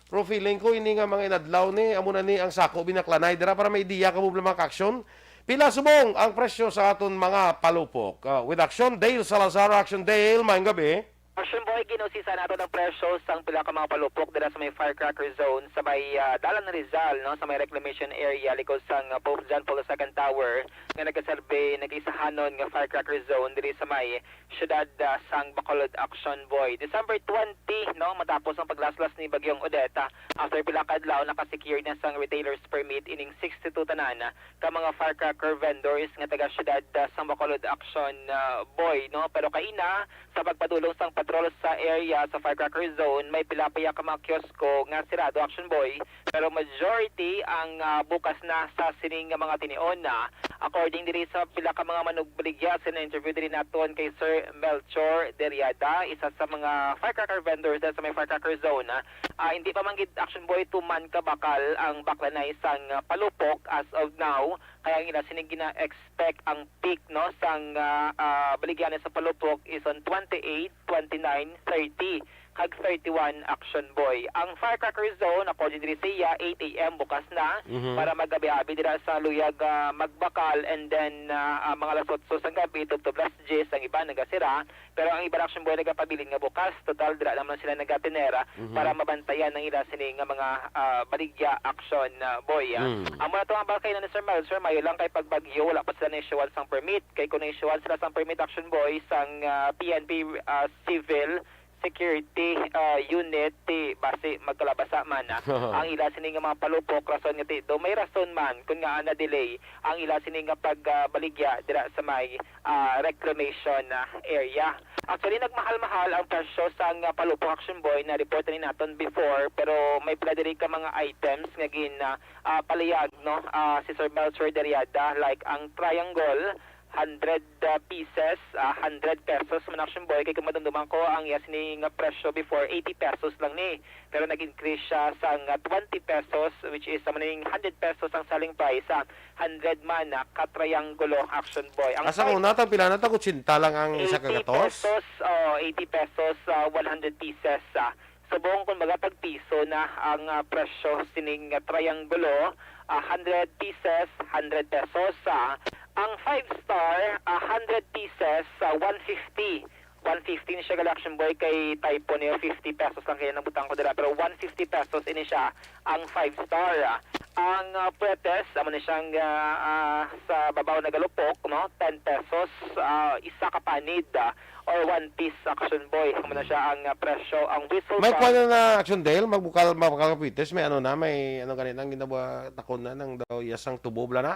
Pero feeling ko ini nga mga inadlaw ni, amo na ni ang sako binaklanay dira para may idea kamo mga ka-action. Pila subong ang presyo sa aton mga palupok? Ah, with Action Dale Salazar, Action Dale, maayong gabi. Action Boy, ginusisan nato ang presyo sang pila ka mga palupok dira sa may firecracker zone sa may, ah, Dalan Rizal, no, sa may reclamation area likod sang, ah, Pope John Paul the Second Tower nga nagaserbi, nagaisahanon nga firecracker zone diri sa may siyudad, ah, sang Bacolod, Action Boy. December twenty, no, matapos ang paglaslas ni Bagyong Odette, ah, after pila ka adlaw, nakasecure na sang retailer's permit ining sixty-two tanan, ah, ka mga firecracker vendors nga taga siyudad, ah, sang Bacolod, Action, ah, Boy, no? Pero kaina, sa pagpadulong sang patrol sa area sa firecracker zone, may pila pa ya ka mga kiosko nga sirado, Action Boy, pero majority ang, ah, bukas na sa sining nga mga tinion na. According diri sa pila ka mga manugbaligya sa na-interview diri naton kay Sir Melchor Deriada, isa sa mga firecracker vendors sa may firecracker zone, ah, hindi pa man gid, Action Boy, tuman ka bakal ang baklanay sang, ah, palupok as of now, kaya ang ila sining gina-expect ang peak, no, sang, ah, ah, baligyanan sa palupok is on twenty-eight, twenty-nine, thirty, kag thirty-one, Action Boy. Ang firecracker zone, according diri sa iya, eight A M bukas na, Mhm. para magabi-abi dira sa luyag, ah, magbakal, and then, ah, ah, mga alas otso sang gabi tubtob alas diyes ang iba nagasira, pero ang iba, Action Boy, nagapabilin nga bukas. Total, dira naman sila nagatinera Mhm. para mabantayan ang ila sini nga mga, ah, baligya, Action, ah, Boy, ah. Mm. Amo na to ang balkay na ni Sir Mel. Sir, mayo lang kay pagbagyo, wala pa sila na-issuean sang permit. Kay kung na-issuean sila sang permit, Action Boy, sang, ah, P N P, ah, Civil Security, ah, Unit, ti basi magkalabasa man, ah, ang ila sini nga mga palupok, rason nga ti do may rason man kung nga na-delay ang ila sini nga pag, ah, baligya dira sa may, ah, reclamation, ah, area. Actually, nagmahal-mahal ang presyo sang, ah, palupok, Action Boy, na report ni naton before, pero may pila diri ka mga items nga gin, ah, ah, palihag, no, ah, si Sir Melchor Deriada, like ang triangle, hundred, ah, pieces, ah, hundred pesos man, Action Boy, kay kung madumduman ko ang iya sini nga presyo before, eighty pesos lang ni. Pero nag-increase siya sang, ah, twenty pesos, which is, amo ning hundred pesos ang selling price, ah, hundred man, ah, ka triangulo, Action Boy. Ang Asa price, una, tag pila na, tag otsinta lang ang isa ka eighty gatos? Pesos, oh, eighty pesos, ah, one hundred pieces, ah. Subong kung baga tag piso na ang, ah, presyo sining, ah, triangulo, ah, hundred pieces, hundred pesos, ah. Ang five star, ah, hundred pieces, ah, one fifty. One fifty ni siya gali, Action Boy, kay typo niya, fifty pesos lang kaya nabutang ko dira, pero one fifty pesos ini siya ang five star. Ang, ah, pwetes, amo na siyang, ah, ah, sa babaw nagalupok, no? Ten pesos, ah, isa ka panid, ah, or one piece, Action Boy. Amo na siya ang, ah, presyo. Ang whistle May pump, kuwan na, Action Dale, magbukal, magbukal ka pwetes, may ano na, may ano ganit ang ginawa, takon na, nang daw yasang tubo, bla na?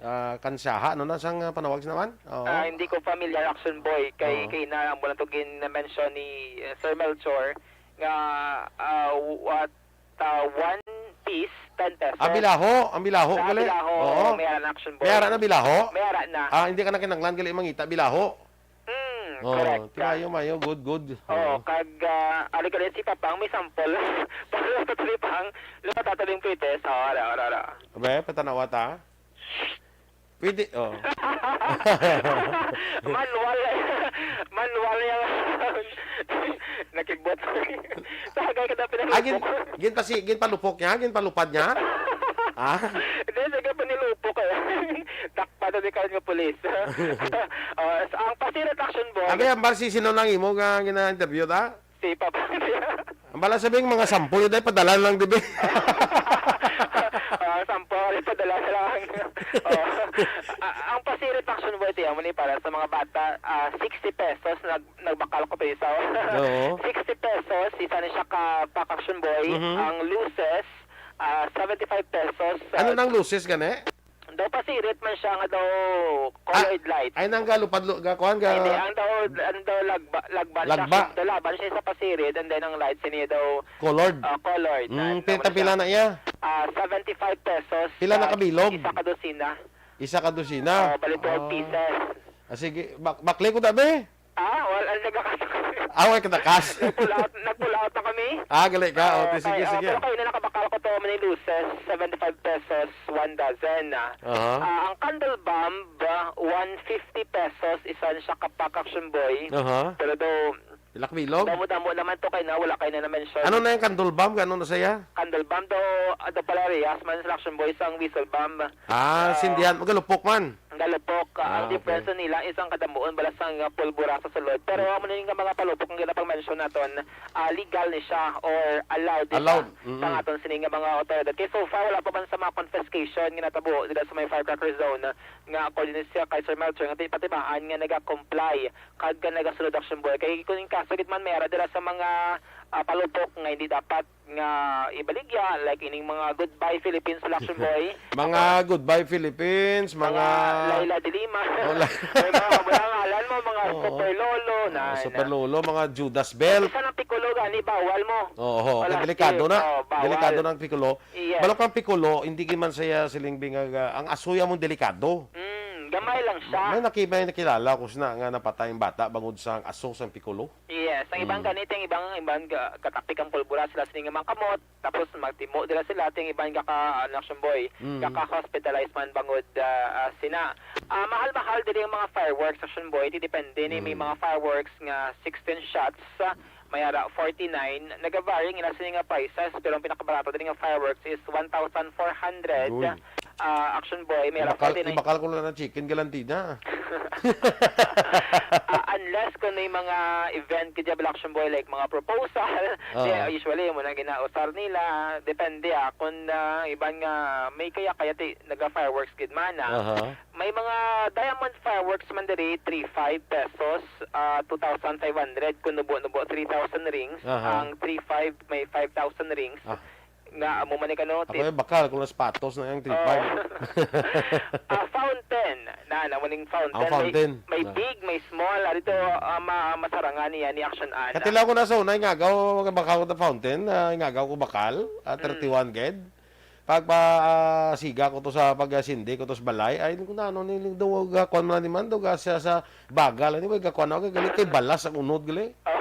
Ah, kansaha, no, na sang, ah, panawag sa naman? Oo. Ah, hindi ko familiar, Action Boy. Kay, Oo. kay na, amo lang to gin-mention ni, eh, Sir Melchor nga, ah, what, ah, one piece, ten pesos. Ah, bilaho. Ang bilaho, Ah, gali? Bilaho. Oo. May ara na, Action Boy. May ara na bilaho? May ara na. Ah, hindi ka na kinanglan, gali mangita, bilaho? Hmm, Oo, correct. Timayo, mayo, good, good. Oo, Oo. kag, ah, ali gali si Papang may sample. Para sa tuloy pang, luto tuloy yung pwetes. Oo, ara, ara, ara. Abe, patanawa ta. Pwede, oh. Manual. Manual yang nakibot. Tagay ka na Ah, gin, pinalupok. Ginpasi-, ginpalupok niya? Ginpalupad niya? Ah? Hindi, sige, pinilupok eh. Dakpa na di kayo nga pulis. Oh, sa, ang Pasirit Action Boy. Abi, ang barsi, sino lang imo nga gina-interview ta? Si Papa. Ang bala sabing mga sample, dahil padala lang, dibi? Ah, sample, padala na lang. Oh. Ah, ang Pasirit Action Boy, tiyan mo ni, para sa mga bata, ah, sixty pesos, nag-, nagbakal ko pa isa. Oo. Sixty pesos, isa na siya ka pack Action Boy. Mhm. Ang luces, ah, seventy-five pesos. Ano Ah, nang luces, gani? Daw pasirit man siya nga daw Ah, colored light. Ay, nang galupad, lu-, ga-, kuwan, ga- Ay, hindi. Ang daw, ang daw lagba, lagba siya. Lagba. Daw laban siya sa pasirit, and then ang light, sini daw, Colored. Ah, colored. Mm, Na, pila, naman siya. Pila na iya? Ah, seventy-five pesos. Pila na Ah, kabilog? Isa ka dosina. Isa ka dosina? Ah, bali twelve Ah. pieces. Ah, sige. Bak-, bakli ko, dabi? Ah, wala, nagkakas-, Ah, wala ka nakas. Nag-pull out, nag-pull out na kami. Ah, gali ka. Oo, O, ti, sige, kay, oh, sige. Pero kayo na nakabakal ko to, many luces, seventy-five pesos, one dozen, ah. Aha. Ah, ang candle bomb, ah, one fifty pesos, isa siya ka pack Action Boy. Aha. Pero daw, Ilak bilog? damo-damo naman to kay na, wala kayo na na-mention. Ano na yung candle bomb? Ano na saya? Candle bomb daw, ah, daw pala rehas man sa Action Boy sa ang whistle bomb. Ah, Ah. sindihan. Magalupok man. Ang galupok, ah, ang Ah, okay. Difference nila is ang kadamuon bala sang, ah, pulbura sa sulod. Pero Mm. amo ni nga mga palupok nga ginapang-mention naton, ah, legal ni siya or allowed ni Allowed, siya mm-mm. Sa aton sini nga mga otoridad. Kay so far, wala pa man sa mga confiscation nga natabo dito sa may firecracker zone nga according ni siya kay Sir Melcher nga di patimaan nga naga-comply kag nga nagasulod Action Boy. Kay kung yung kaso gid man, may ara dira sa mga, ah, palupok nga hindi dapat nga ibaligya, like ining mga Goodbye Philippines sa Action Boy. Mga Ako, Goodbye Philippines, mga mga Laila de Lima. Oh, la- May mga, mga ngalan mo, mga Oo. Super Lolo, na, Oo, Super na. Lolo, mga Judas Belt. Isa ng Piccolo, gani, bawal mo. Oo, Wala, kay delikado sige, na. Oh, bawal. Delikado na ang Piccolo. Yes. Balok ang Piccolo, hindi man saya siling bingag, ah, ang asoy among delikado. Mm, gamay lang siya. May naki-, may nakilala ko sina nga napatay ang bata bangod sa ang aso sa Piccolo. Yes, ang iban Mm. ganito, ang iban, iban ga-, gatapik ang pulbura sila sining mga kamot, tapos magtimo dira sila, ting iban gaka, ano, Action Boy, Mm. gaka-hospitalize man bangod, ah, ah, sina. Ah, mahal-mahal diri ang mga fireworks, Action Boy, di depende ni, may Mm. mga fireworks nga sixteen shots, ah, may ara forty-nine, nagavary nga sini nga prices, pero ang pinakabarato diri nga fireworks is one thousand four hundred. Good. Ah, Action Boy, may Ibakal, forty-nine. Ibakal ko lang ng chicken galantina. Ah, unless kung may mga event ka dyan, Action Boy, like mga proposal, Ah. di, usually, mo na ginausar nila. Depende, ah, kung, ah, iban nga may kaya-kaya, ti, naga-fireworks gid man, ah. Aha. May mga diamond fireworks man diri, three five pesos, ah, two thousand five hundred, kung nubo-nubo, three thousand rings. Aha. Ang three five, may five thousand rings. Ah. Nga, amo man ni kano, Ako ti- yung bakal, kung sapatos na yung three five. Oh. Ah, fountain. Na, na, mo ning fountain. Ang fountain. May, may Ah. big, may small. Ari to, ah, ma-, masarangan niya ni Action Ana. Katilaw ko na sa una, ingagaw, bakal ko na fountain, ah, ingagaw ko bakal, ah, Mm. thirty-one gid. Pag pa, ah, siga ko to sa pag, ah, sindi ko to sa balay, ay, kung ano, ni, daw, gakuan man ni man, daw, ga-, sa, sa, Bagal, ano ba, gakuan ako, gali kay balas ang unod, gali. Oo.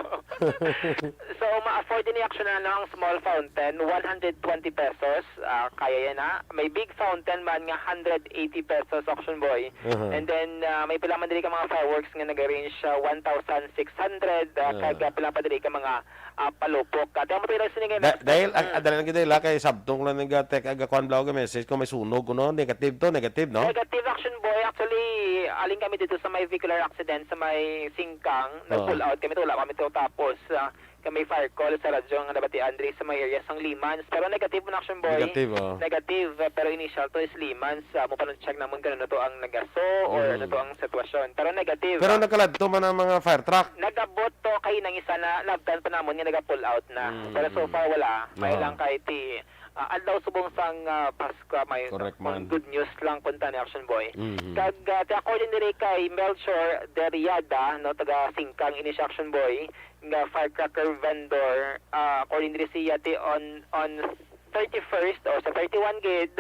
So, ma-afford ni Action Ana ang small fountain, one hundred twenty pesos, ah, kaya yan, ha. May big fountain man nga hundred eighty pesos, Action Boy. Uh-huh. And then, ah, may pila man diri ka mga fireworks nga nag-range siya, one thousand six hundred, ah, Uh-huh. kag, ah, pila pa diri ka mga ah, palupok. Kaya mo tayo sini nga Da-, dahil, ah, Mm. ah, dali lang kita, ila, kay sabtong lang nag-, ah, tek-, ah, gakuan bla og message kung may sunog, kuno, negative to, negative, no? Negative, Action Boy. Actually, aling kami dito sa may vehicular accident sa may Singkang, Oo. nag-pull out kami, wala kami to tapos, ah, kami fire call sa radyo nga nabatian diri sa may area sang Limans. Pero negative man, Action Boy. Negative, oh. Negative, ah, pero initial to is Limans. Ah, mo pa check namon kung ano to ang nagaso or Mm. ano to ang sitwasyon. Pero negative, Pero ah. nagkaladto man ang mga fire truck? Nagabot to kay nang isa na, nabtan pa namon nga naga-pull out na. Mm, Pero so mm. far, wala. May Aha. lang kay ti, ah, adlaw subong sang, ah, Pasko, may Correct kung man. good news lang kung tani, Action Boy. Mhm. Kag, ah, ti according diri kay Melchor Deriada, no, taga Singkang, ini siya, Action Boy, nga firecracker vendor, ah, according diri siya ti on, on thirty-first o sa thirty-one gid,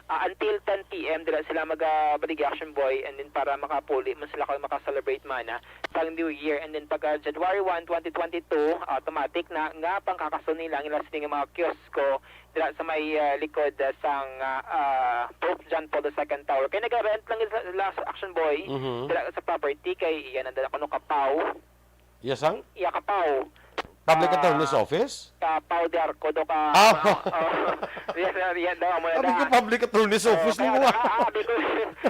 ah, until ten p m dira sila magabaligya, Action Boy, and then para makapuli man sila kag maka-celebrate man, ah, sang New Year. And then pagka January one, twenty twenty-two, automatic na nga pangkakason nila ang ila sini nga mga kiosko dira sa may, ah, likod, ah, sang, ah, ah, Pope John Paul the Second Tower. Kay naga-rent lang sila, sila sa, Action Boy, Mhm. dira sa property kay iya na dala kuno kapaw. Iya sang? Iya kapaw. Public Ah, Attorney's Office? Kapaw de Arco do ka, Ah. Oh, yan, yan, yan daw, amo na Sabi ko, da. Public Attorney's Oh, Office kaya lang nga, ah, abi ko,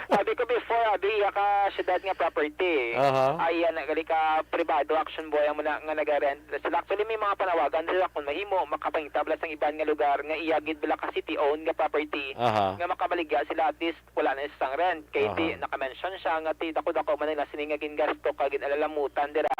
abi ko before, abi iya ka syudad nga property. Aha. Ay, yan, gali ka pribado, Action Boy, amo na nga naga-rent. Sila, actually, may mga panawagan sila kung mahimo, makapangitabla sang iban nga lugar nga iya gid bala ka city-owned nga property Aha. nga makabaligya sila at least wala na sang rent. Kay ti Aha. naka-mention siya nga ti dako-dako man nila sini nga gingasto kag ginalalamutan dira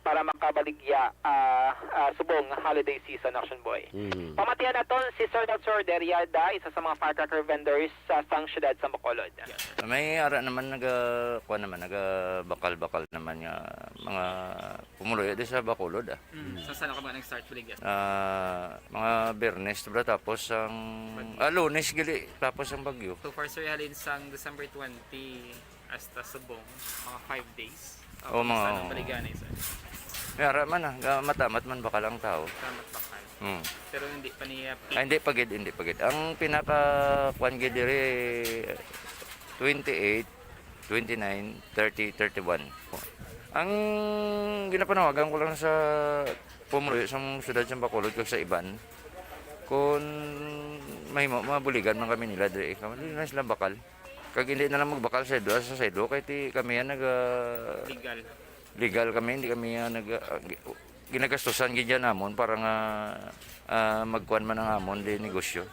para makabaligya, ah, ah, subong holiday season, Action Boy. Mhm. Pamatian naton si Sir Doctor Deriada, isa sa mga firecracker vendors sa sang siyudad sa Bacolod. May ara naman naga, kuwan naman, naga bakal-bakal naman nga mga pumuluyo di sa Bacolod, ah. Mm. So, saan ka ba nag-start baligya? Ah, mga Biyernes, bro, tapos ang, Bagyo. ah, Lunes, gali, tapos ang bagyo. So far, sir, halin sang December twenty hasta subong, mga five days. Oh, Tapos, mga, ano, oo. Baligya na, sir? May ara man, ah, ga-, matamat man bakal ang tao. Tamat bakal. Hmm. Pero hindi pa niya peak. Ay, hindi pa gid, hindi pa gid. Ang pinaka, kwan gid diri, twenty-eight, twenty-nine, thirty, thirty-one. Ang ginapanawagan ko lang sa pumuloy sa mga syudad sa Bacolod kag sa iban, kung mahimo, mabuligan man kami nila diri, kami na sila bakal. Kag hindi na lang magbakal sa sidlo, sa sidlo, kay ti kami yan nag, ah, Legal. legal kami, hindi kami yan nag, ah, gi-, ginagastusan gid yan namon para nga, ah, magkuan man ang amon di negosyo.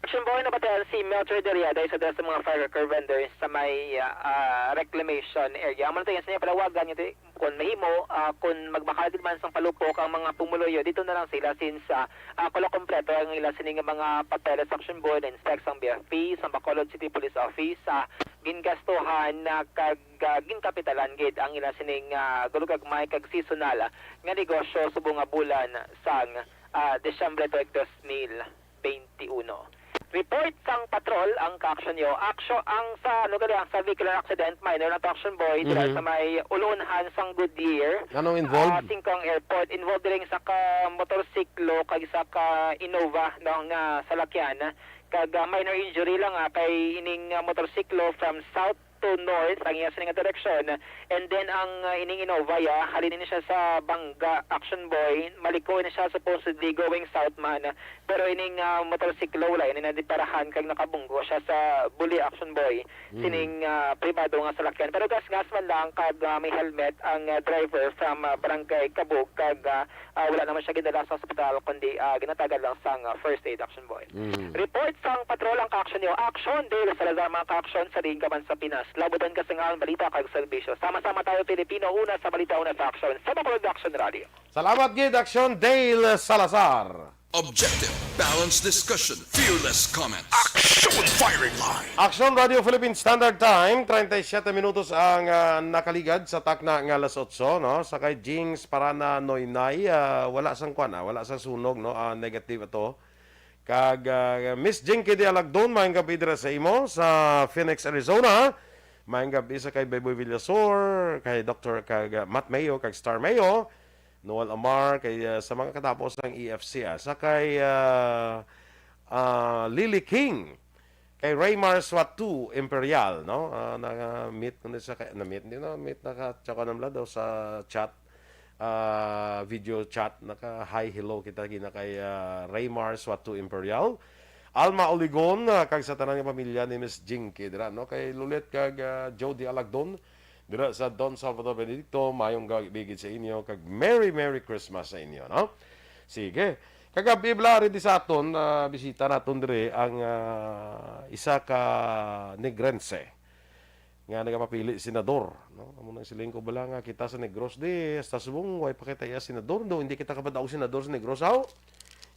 Action Boy, nabatian si Melchor Deriada, isa daw sa mga firecracker vendors sa may, ah, ah, reclamation area. Amo na to, yan sa niya palawagan, nga ti-, kung mahimo, ah, kung magbakalagid man sang palupok ang mga pumuluyo, dito na lang sila since, ah, ah, wala kompleto ang ila sini nga mga papeles, Action Boy, na-inspect sang B F P, sang Bacolod City Police Office, ah, gingastuhan na kag, ah, ginkapitalan gid ang ila sining, ah, gulugagmay kag seasonal nga negosyo subong nga bulan sang, ah, Disyembre tuig dos mil twenty-one. Report sang patrol ang ka-action nyo. Action ang sa, ano gali, ang sa vehicular accident, minor na to, Action Boy, dira Mhm. sa may ulunhan sang Goodyear. Anong involved? Ah, Singkong Airport. Involved diri sa ka motorsiklo kag sa ka Innova, no, nga salakyan. Kag, ah, minor injury lang, ah, kay ining, ah, motorsiklo from south to north ang iya sining direksyon. And then ang, ah, ining Innova, ya, halin ini siya sa Banga, Action Boy, maliko ini siya supposedly going south man. Pero ining, ah, motorsiklo wala ini nadiparahan kag nakabunggo siya sa buli, Action Boy, Mm. sining, ah, pribado nga salakyan. Pero gasgas man lang kag, ah, may helmet ang, ah, driver from, ah, Barangay Cabug kag, ah, ah, wala naman siya ginadala sa ospital kundi, ah, ginatagan lang sang, ah, first aid, Action Boy. Mm. Report sang patrol ang ka-action nyo. Action, Dale Salazar, mga ka-action, sa Riga man sa Pinas. Labutan ka sa ngalan, balita kag serbisyo. Sama-sama tayo, Pilipino, una sa balita, una sa action. Sa Bacolod Action Radio. Salamat gid, Action Dale Salazar. Objective, balanced discussion, fearless comments. Action Firing Line. Action Radio Philippine Standard Time, treinta y siete minutos ang, ah, nakaligad sa takna nga alas otso, no? Sa kay Jings Parana Noynay, ah, wala sang kwan, ah, wala sang sunog, no? Ah, negative ato. Kag, ah, Miss Jinky Dialagdon, maayong gabi dira sa imo sa Phoenix, Arizona. Maayong gabi sa kay Beboy Villasor, kay Doctor kag, ah, Matt Mayo, kag Star Mayo, Noel Amar, kay, ah, sa mga katapos sang E F C, ah, sa kay, ah, ah, Lily King, kay Raymar Swatu Imperial, no? Ah, na-meet ko na sa kay, na-meet, hindi na-meet, naka-, tsaka naman daw sa chat. Ah, video chat, naka-hi, hello kita gina kay, ah, Raymar Swatu Imperial, Alma Oligon, ah, kag sa tanan nga pamilya ni Miss Jinky dira, no? Kay Lulet kag, ah, Jody Alagdon dira sa Don Salvador Benedicto, mayong gabi gid sa inyo kag Merry, Merry Christmas sa inyo, no? Sige. Kagabi bala, ready sa aton, ah, bisita naton diri ang, ah, isa ka Negrense nga nagapapili senador, no? Amo nang siling ko bala nga kita sa Negros di, hasta subong way pa kita iya senador, do hindi kita kabadaog senador sa Negros, aw?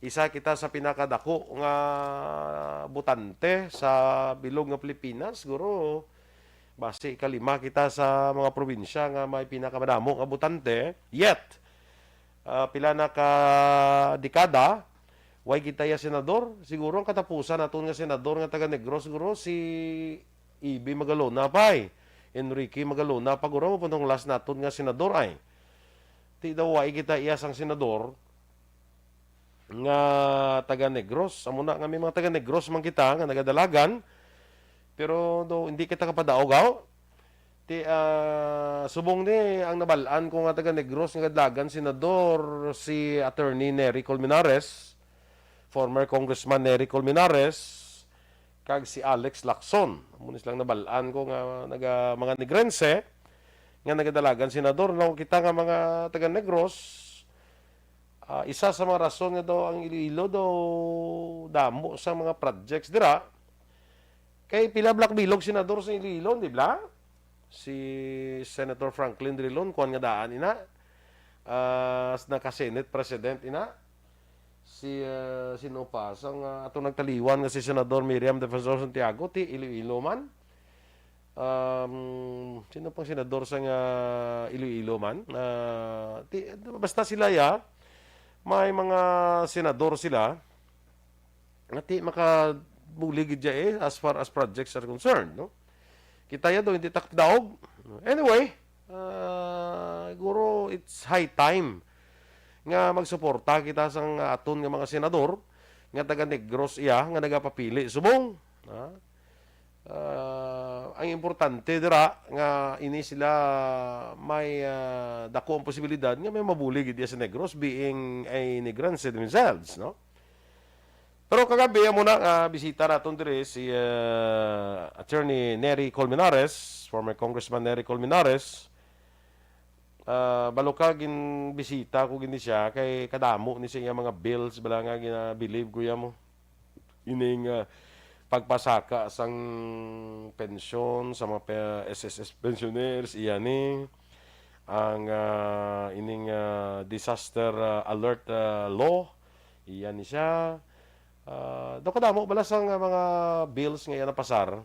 Isa kita sa pinakadako nga botante sa bilog nga Pilipinas, siguro. Basi ikalima kita sa mga probinsya nga may pinakamadamo nga botante. Yet, ah, pila na ka dekada, Why kita iya senador? Siguro ang katapusan naton nga senador nga taga Negros, siguro si Ibi Magalona pa, eh. Enrique Magalona pa, guro, mo pun tong last naton nga senador, ay. Ti daw, why kita iya sang senador nga taga Negros? Amo na nga may mga taga Negros man kita nga nagadalagan. Pero do, hindi kita kapadaog, aw. Ti, ah, subong ni ang nabal-an ko nga taga Negros nga kadalagan senador si Attorney Nery Colmenares, former Congressman Nery Colmenares, kag si Alex Lacson. Amo ni silang nabal-an ko nga naga, mga Negrense nga nagadalagan senador. No, kita nga mga taga Negros, ah, isa sa mga rason nga daw ang Iloilo daw damo sa mga projects dira, kay pila bala ka bilog senador sa Iloilo, di ba? Si Senator Franklin Drilon, kuwan nga daan ina. Ah, naka-Senate President ina. Si, ah, sino pa? Sang, ah, atong nagtaliwan nga si Senador Miriam Defensor Santiago, ti Iloilo man. Um, sino pang senador sa nga Iloilo man? Ah, ti, basta sila ya, may mga senador sila nga ti makabulig gid dya, eh, as far as projects are concerned, no? Kita ya daw, hindi takdaog. Anyway, ah, siguro it's high time nga magsuporta kita sang aton nga mga senador nga taga Negros iya nga nagapapili subong, ha? Ah, ang importante dira nga ini sila may, ah, dako ang posibilidad nga may mabulig gid iya sa Negros, being a Negrense themselves, no? Pero kagabi, amo na nga bisita naton diri si, ah, Attorney Nery Colmenares, former Congressman Nery Colmenares. Ah, balo ka, ginbisita ko gid ni siya kay kadamo ni sa iya mga bills bala nga ginabilib ko ya mo. Ining, ah, pagpasaka sang pensyon sa mga pe-, S S S pensioners, iya ni ang, ah, ining, ah, disaster, ah, alert, ah, law, iya ni siya. Ah, daw kadamo bala sang, ah, mga bills nga iya napasar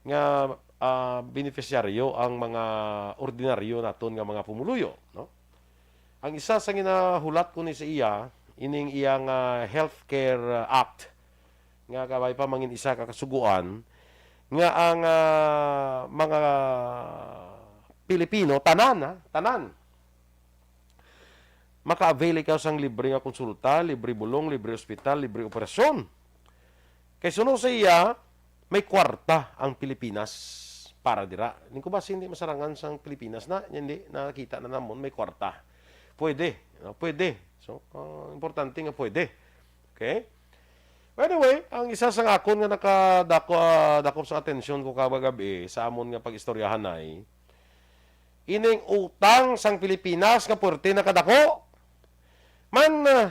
nga, ah, beneficiaryo ang mga ordinaryo naton nga mga pumuluyo, no? Ang isa sa ginahulat ko ni sa iya, ining iya nga Healthcare, ah, Act, nga kabay pa mangin isa ka kasugoan, nga ang, ah, mga Pilipino, tanan, ha, tanan, maka-avail ikaw sang libre nga konsulta, libre bulong, libre ospital, libre operasyon. Kay suno sa iya, may kwarta ang Pilipinas para dira. Ning ko ba, hindi masarangan sang Pilipinas na, hindi nakita na namon may kwarta. Pwede, no? Pwede. So, ah, importante nga pwede. Okay? Anyway, ang isa sa akon nga nakadako, ah, dakop sa atensyon ko kagab-i sa amon nga pag-istoryahan ay ining utang sang Pilipinas nga puwerte na kadako. Man, ah,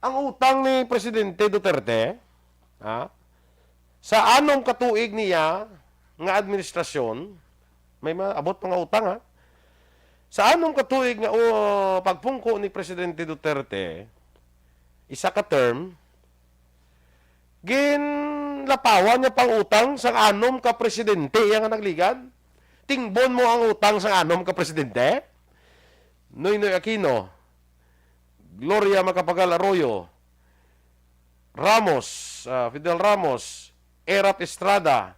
ang utang ni Presidente Duterte, ha, sa anom ka tuig niya nga administrasyon, may maabot pa nga utang, ha. Sa anom ka tuig nga, uh, pagpungko ni Presidente Duterte, isa ka term, ginlapawan niya pang utang sang anom ka presidente iya nga nagligad. Tingbon mo ang utang sang anom ka presidente? Noynoy Aquino, Gloria Macapagal Arroyo, Ramos, ah, Fidel Ramos, Erap Estrada.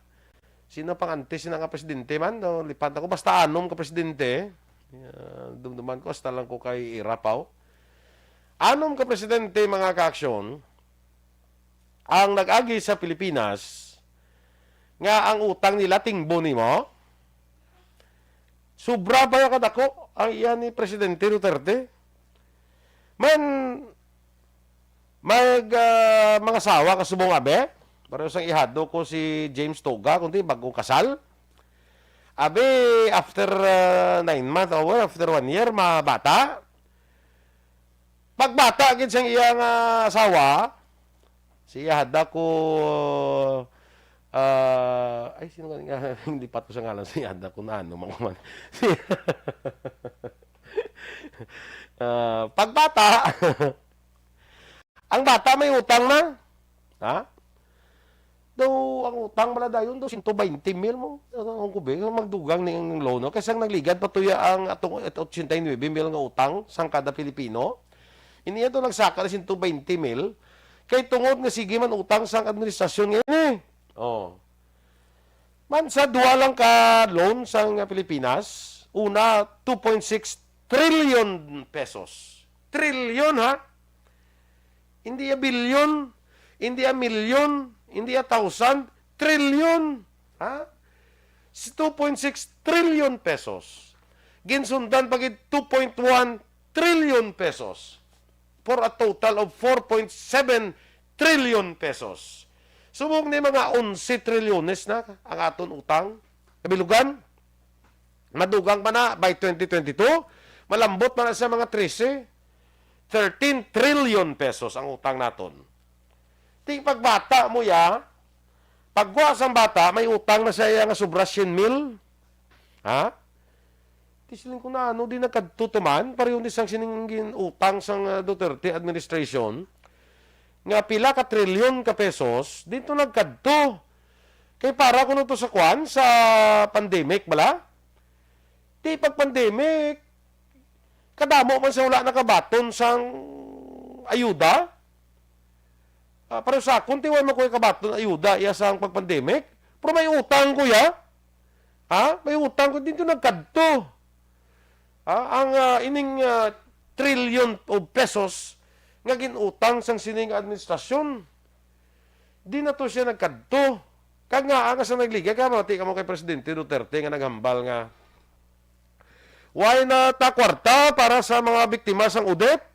Sino pang antes na nga presidente man? No, lipat ako. Basta anom ka presidente. Ah, dumduman ko, hasta lang ko kay Erap, aw. Anom ka presidente, mga ka-aksyon, ang nag-agi sa Pilipinas nga ang utang nila tingbon nimo. Sobra pa ya kadako ang iya ni Presidente Duterte. Man, mag, ah, mangasawa ka subong, abi? Pareho sang ihado ko si James Toga, kundi bagong kasal. Abi, after, ah, nine months, or after one year, mabata. Pagbata gid sang iya nga asawa, si Yahada ko, ah, ay, sino nga, hindi pa to sa ngalan si Yahada ko, na ano man ko man. Ah, pagbata, ang bata may utang na. Ha? Daw, ang utang bala dayon, daw, sento baynte mil mo. Ang kubi, magdugang ni ang loan, no? Kay sang nagligad pa tuya ang atong otsenta y nuebe mil nga utang sang kada Pilipino. Ini ato nagsaka na siyento baynte mil. Kay tungod nga sige man utang sang administrasyon nga ini. Oh. Man sa duha lang ka loan sang Pilipinas, una, two point six trillion pesos. Trillion, ha? Hindi ya bilyon, hindi ya milyon, hindi ya thousand, trillion, ha? Si two point six trillion pesos. Ginsundan pa gid two point one trillion pesos, for a total of four point seven trillion pesos. Subong ni, mga onse trilyones na ang aton utang. Kabilugan, madugang pa na by twenty twenty-two, malambot pa na sa mga trese, thirteen trillion pesos ang utang naton. Ti pagbata mo ya, pagwa sang bata, may utang na siya nga sobra syen mil. Ha? Ti siling ko na, ano, di nagkadto to man? Pareho ni sang sining gin-, utang sang, ah, Duterte administration, nga pila ka trilyon ka pesos, dito nagkadto. Kay para kuno to sa kwan, sa pandemic, bala? Di pag pandemic, kadamo man sa wala nakabaton sang ayuda. Ah, pero sa akon, ti wala man ko'y kabaton ayuda iya sang pag-pandemic. Pero may utang ko ya. Ha? May utang ko. Dito nagkadto. Ha? Ang, ah, ining, ah, trillion of pesos nga ginutang sang sining administrasyon. Di na to siya nagkadto. Kag nga, ang sa nagligay, kaya mati kamo kay Presidente Duterte nga naghambal nga, "Why na ta kwarta para sa mga biktima sang Odette?"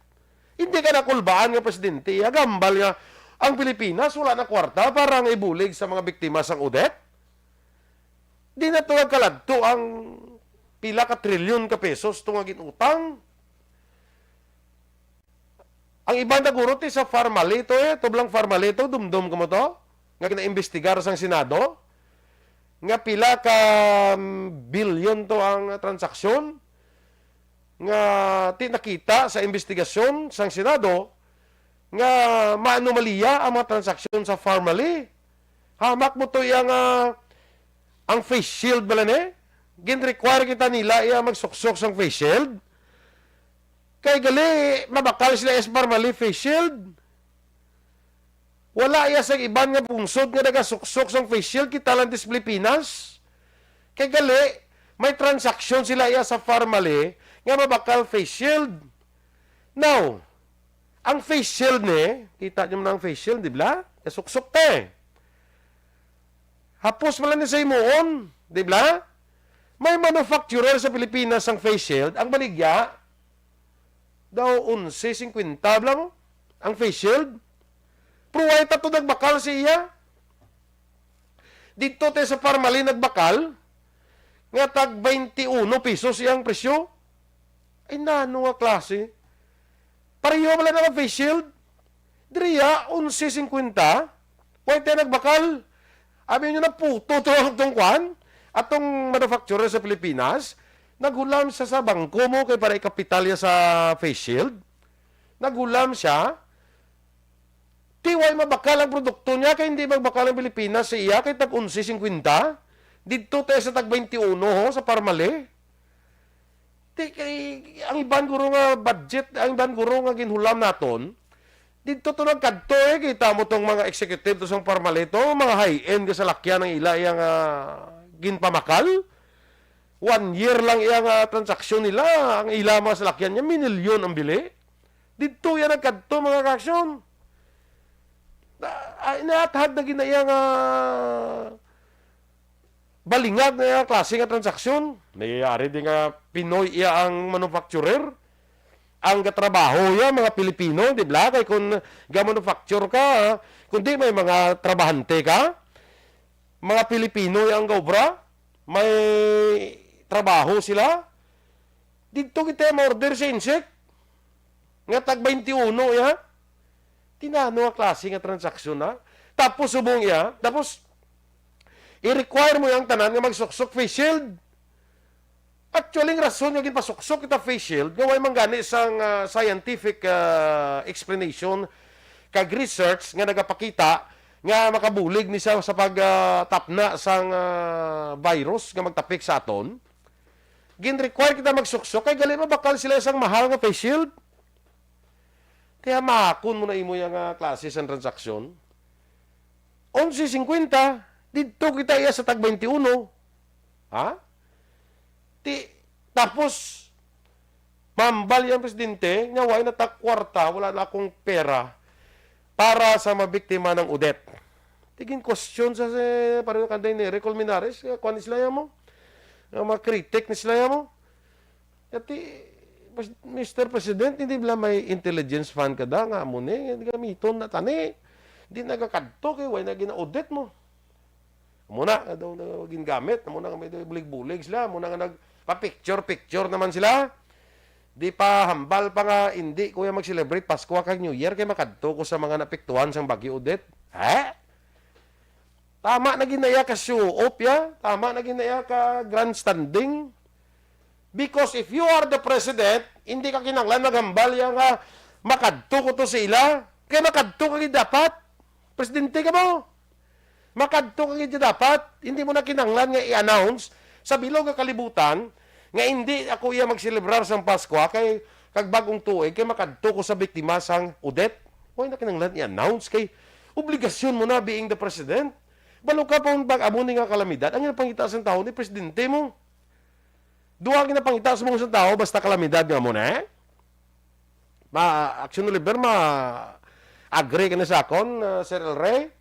Hindi ka nakulbaan nga presidente, naghambal nga ang Pilipinas wala na kwarta para nga ibulig sa mga biktima sang Odette. Di na to nagkaladto ang pila ka trilyon ka pesos to nga ginutang. Ang iban na guro ti sa Farmally to, eh, tublang Farmally to, dumdum ko mo to, nga ginaimbestigar sang Senado, nga pila ka, mm, bilyon to ang transaksyon, nga ti nakita sa investigasyon sang Senado, nga maanomalya ang mga transaksyon sa Farmally. Hamak mo to iya nga, ang face shield bala ni? Gin-require kita nila iya magsuksok sang face shield. Kay gali, mabakal sila sa Farmally face shield. Wala iya sa iban nga pungsod nga nagasuksok sang face shield, kita lang dis Pilipinas. Kay gali, may transaksyon sila iya sa Farmally nga mabakal face shield. Now, ang face shield ni, kita niyo man ang face shield, di ba? Nasuksok te. Hapos man lang ni sa himuon, di ba? May manufacturer sa Pilipinas sang face shield, ang baligya, daw onse singkwenta bala mo ang face shield. Pero why ta to nagbakal sa iya? Dito te sa Farmally nagbakal nga tag twenty-one pesos iyang presyo. Ay, nano nga klase? Pareho bala na face shield? Diriya, onse singkwenta. Why te nagbakal? Abi niyo, naputo to ang tong kwan, atong manufacturer sa Pilipinas. Naghulam siya sa bangko mo kay para ikapital niya sa face shield. Naghulam siya. Ti way mabakal ang produkto niya kay hindi magbakal ang Pilipinas sa iya kay tag onse singkwenta. Didto tayo sa tag twenty-one ho, sa Parmali. Ti kay ang iban guro nga budget, ang iban guro nga ginhulam naton, didto to nagkadto, eh. Kita mo tong mga executive to sang Parmali to, mga high-end nga salakyan ang ila iya nga ginpamakal. One year lang iya nga transaksyon nila, ang ila mga salakyan niya, minilyon ang bili. Didto iya nagkadto, mga kaaksyon. Na, ah, inaathag na gid na iya nga balingag na iya klase nga transaksyon. May ari di nga Pinoy iya ang manufacturer. Ang gatrabaho iya, mga Pilipino, di ba? Kay kung ga-manufacture ka, kung di may mga trabahante ka, mga Pilipino iya ang gaobra, may trabaho sila. Didto kita ma-order sa Insek nga tag twenty-one iya. Ti nano nga klase nga transaksyon na? Tapos subong iya, tapos i-require mo yang tanan nga magsuksok face shield. Actually, ang rason nga ginpasuksok kita face shield nga way man gani sang, ah, scientific, ah, explanation kag research nga nagapakita nga makabulig ni sa, sa pag, ah, tapna sang, ah, virus nga magtapik sa aton. Gin-require kita magsuksok kay gali mabakal sila sang mahal nga face shield. Ti hamakon mo na imo iya nga klase sang transaksyon. Onse singkwenta, didto kita iya sa tag twenty-one. Ha? Ti, tapos, mahambal iya ang presidente, nga wala na ta kwarta, wala na akong pera para sa mabiktima ng Odette. Ti gin-question sa, sa pareho kanday ni Eric Colmenares, nga kuwan ni sila mo, nga mga critic ni sila mo. Kati, Pres-, Mister President, hindi bala may intelligence fund ka da nga amo ni, gamiton na tani. Di nagakadto kay wala na gina-audit mo. Amo na nga daw, daw gingamit, amo na nga may daw bulig-bulig sila, amo na nga nagpa-picture-picture naman sila. Di pa hambal pa nga, "Hindi ko ya mag-celebrate Pasko kag New Year kay makadto ko sa mga naapektuhan sang Bagyo Odette." Ha? Tama na gid na iya ka show off ya. Tama na gid na iya ka grandstanding. Because if you are the president, hindi ka kinahanglan maghambal ya nga makadto ko to sa ila. Kay makadto ka gid dapat. Presidente ka mo. Makadto ka gid dapat. Hindi mo na kinahanglan nga i-announce sa bilog nga kalibutan nga hindi ako iya magselebrar sang Pasko kay kag bag-ong tuig kay makadto ko sa biktima sang Odette. Wala na kinahanglan i-announce kay obligasyon mo na being the president. Balo ka pa bag amo ni nga kalamidad ang ginapangita sang tawo ni presidente mo. Duha ang ginapangita sa mga sang tawo basta kalamidad nga amo na, eh? Ma, Action Oliver, ma-agree ka na sa akon, uh, Sir El Rey?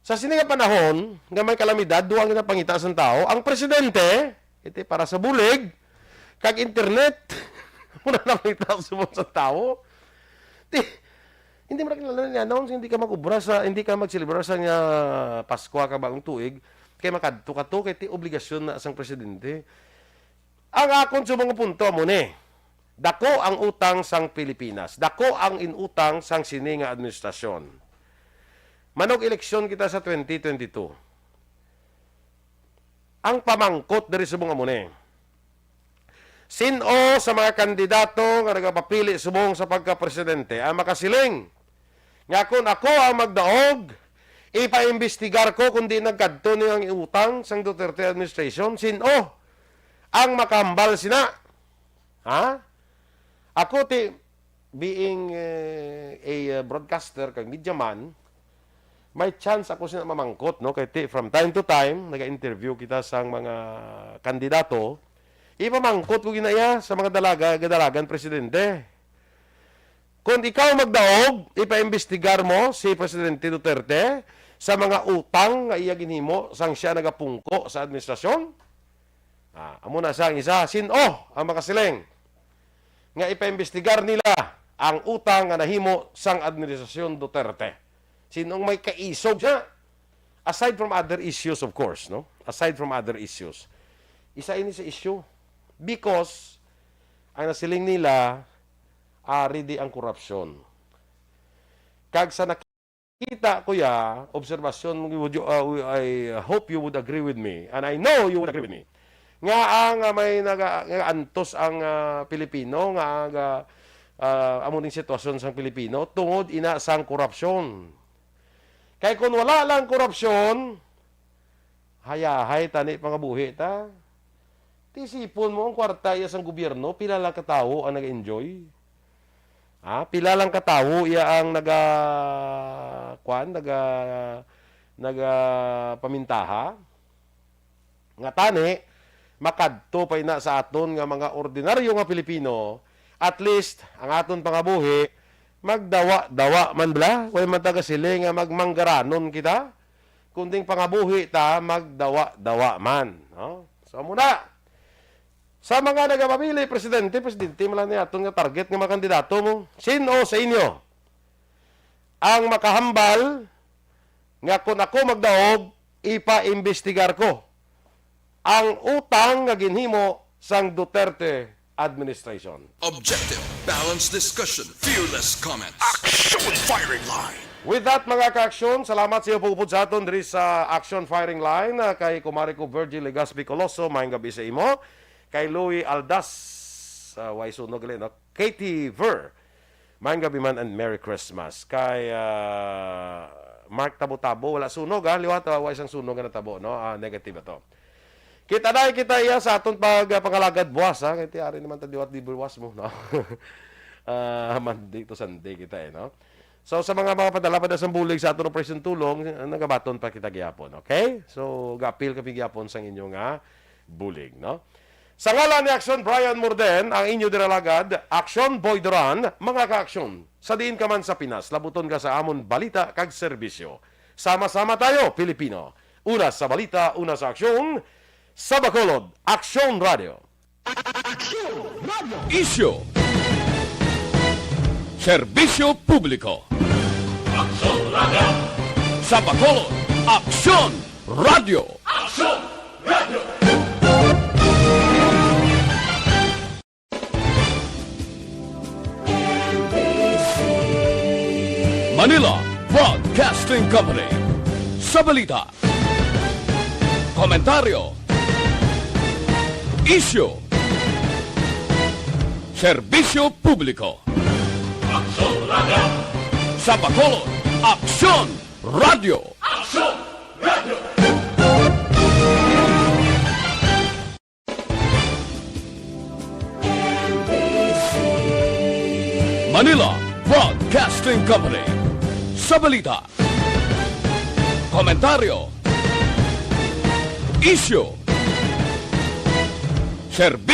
Sa sini nga panahon nga may kalamidad, duha ang ginapangita sang tawo. Ang presidente, iti para sa bulig, kag internet. Muna na pangita sa mga sang tawo. Ti, hindi mo na kinahanglan i-announce, hindi ka mag-obra sa, hindi ka magselebrar sa nga Pasko ka bagong tuig, kay makadto ka to, kay ti obligasyon na sang presidente. Ang akon subong nga punto amo ni, dako ang utang sang Pilipinas, dako ang inutang sang sini nga administrasyon. Manog-eleksyon kita sa twenty twenty-two. Ang pamangkot diri subong amo ni, sin-o sa mga kandidato nga nagapapili subong sa pagkapresidente ang makasiling nga kon ako ang magdaog, ipaimbestigar ko kon di nagkadto ni ang utang sang Duterte administration? Sin-o ang makahambal sina? Ha? Ako ti, being, eh, a, uh, broadcaster kag media man, may chance ako sina mamangkot, no? Kay ti, from time to time, naga-interview kita sang mga kandidato, ipamangkot ko gina iya sa mga dalaga, gadalagan presidente. Kung ikaw magdaog, ipaimbestigar mo si Presidente Duterte sa mga utang nga iya ginhimo sang siya nagapungko sa administrasyon? Ah, amo na sang isa, sin-o ang makasiling nga ipaimbestigar nila ang utang nga nahimo sang administrasyon Duterte? Sin-o ang may kaisog siya? Aside from other issues, of course, no? Aside from other issues, isa ini sa issue. Because ang nasiling nila, ari di ang korupsyon. Kag sa nakita ko ya, obserbasyon, would you, uh, I hope you would agree with me, and I know you would agree with me, nga ang, uh, may naga-, nga antos ang, uh, Pilipino, nga ang, uh, uh, amo ning sitwasyon sang Pilipino tungod ina sang korupsyon. Kay kung wala lang korupsyon, hayahay tani pangabuhi ta. Tisipon mo ang kwarta iya sang gobyerno, pila lang ka tawo ang nag-enjoy? Ha? Pila lang ka tawo iya ang naga-, kwan, naga-, naga-, pamintaha? Nga tani, makadto pa ina sa aton nga mga ordinaryo nga Pilipino, at least, ang aton pangabuhi, magdawa-dawa man bala. Way man ta kasili nga magmanggaranon kita, kunding pangabuhi ta, magdawa-dawa man, no? So, amo na. Sa mga nagapamili, presidente, presidente man lang ni aton nga target nga mga kandidato mo. Sin-o sa inyo ang makahambal nga kon ako magdaog, ipaimbestigar ko ang utang nga ginhimo sang Duterte administration? Objective, balanced discussion, fearless comments. Action Firing Line. With that, mga ka-aksyon, salamat sa iyo pagupod sa aton diri sa Action Firing Line. Ah, kay kumari ko, Virgil Legaspi Coloso, maayong gabi sa imo. Kay Louie Aldas, ah, way sunog gali, no? Katie Ver, maayong gabi man and Merry Christmas. Kay, ah, Mark Tabo-Tabo, wala sunog, ha? Liwat, ah, way sang sunog nga natabo, no? Ah, negative ato. Kita na kita iya sa aton pag, ah, pangalagad buwas, ha? Kay ti ari naman ta liwat di buwas mo, no? Ah, Monday to Sunday kita eh, no? So, sa mga, mga padala pa na sang bulig sa aton Operation Tulong, ah, nagabaton pa kita gihapon, okay? So, ga-apil kami gihapon sang inyo nga bulig, no? Sa ngalan ni Aksyon Brian Morden, ang inyo diralagad, Aksyon Boy Duran, mga ka-aksyon, sa diin ka man sa Pinas, labuton ka sa amon balita kag serbisyo. Sama-sama tayo, Pilipino. Una sa balita, una sa aksyon, sa Bacolod, Aksyon Radio. Isyu. Serbisyo publiko. Aksyon Radio. Sa Bacolod, Aksyon Radio. Aksyon Radio. Manila Broadcasting Company. Sa balita, komentaryo, isyu, serbisyo publiko. Aksyon Radio. Sa Bacolod, Aksyon Radio. Aksyon Radio. Manila Broadcasting Company. Sa balita, komentaryo, isyu, serbisyo.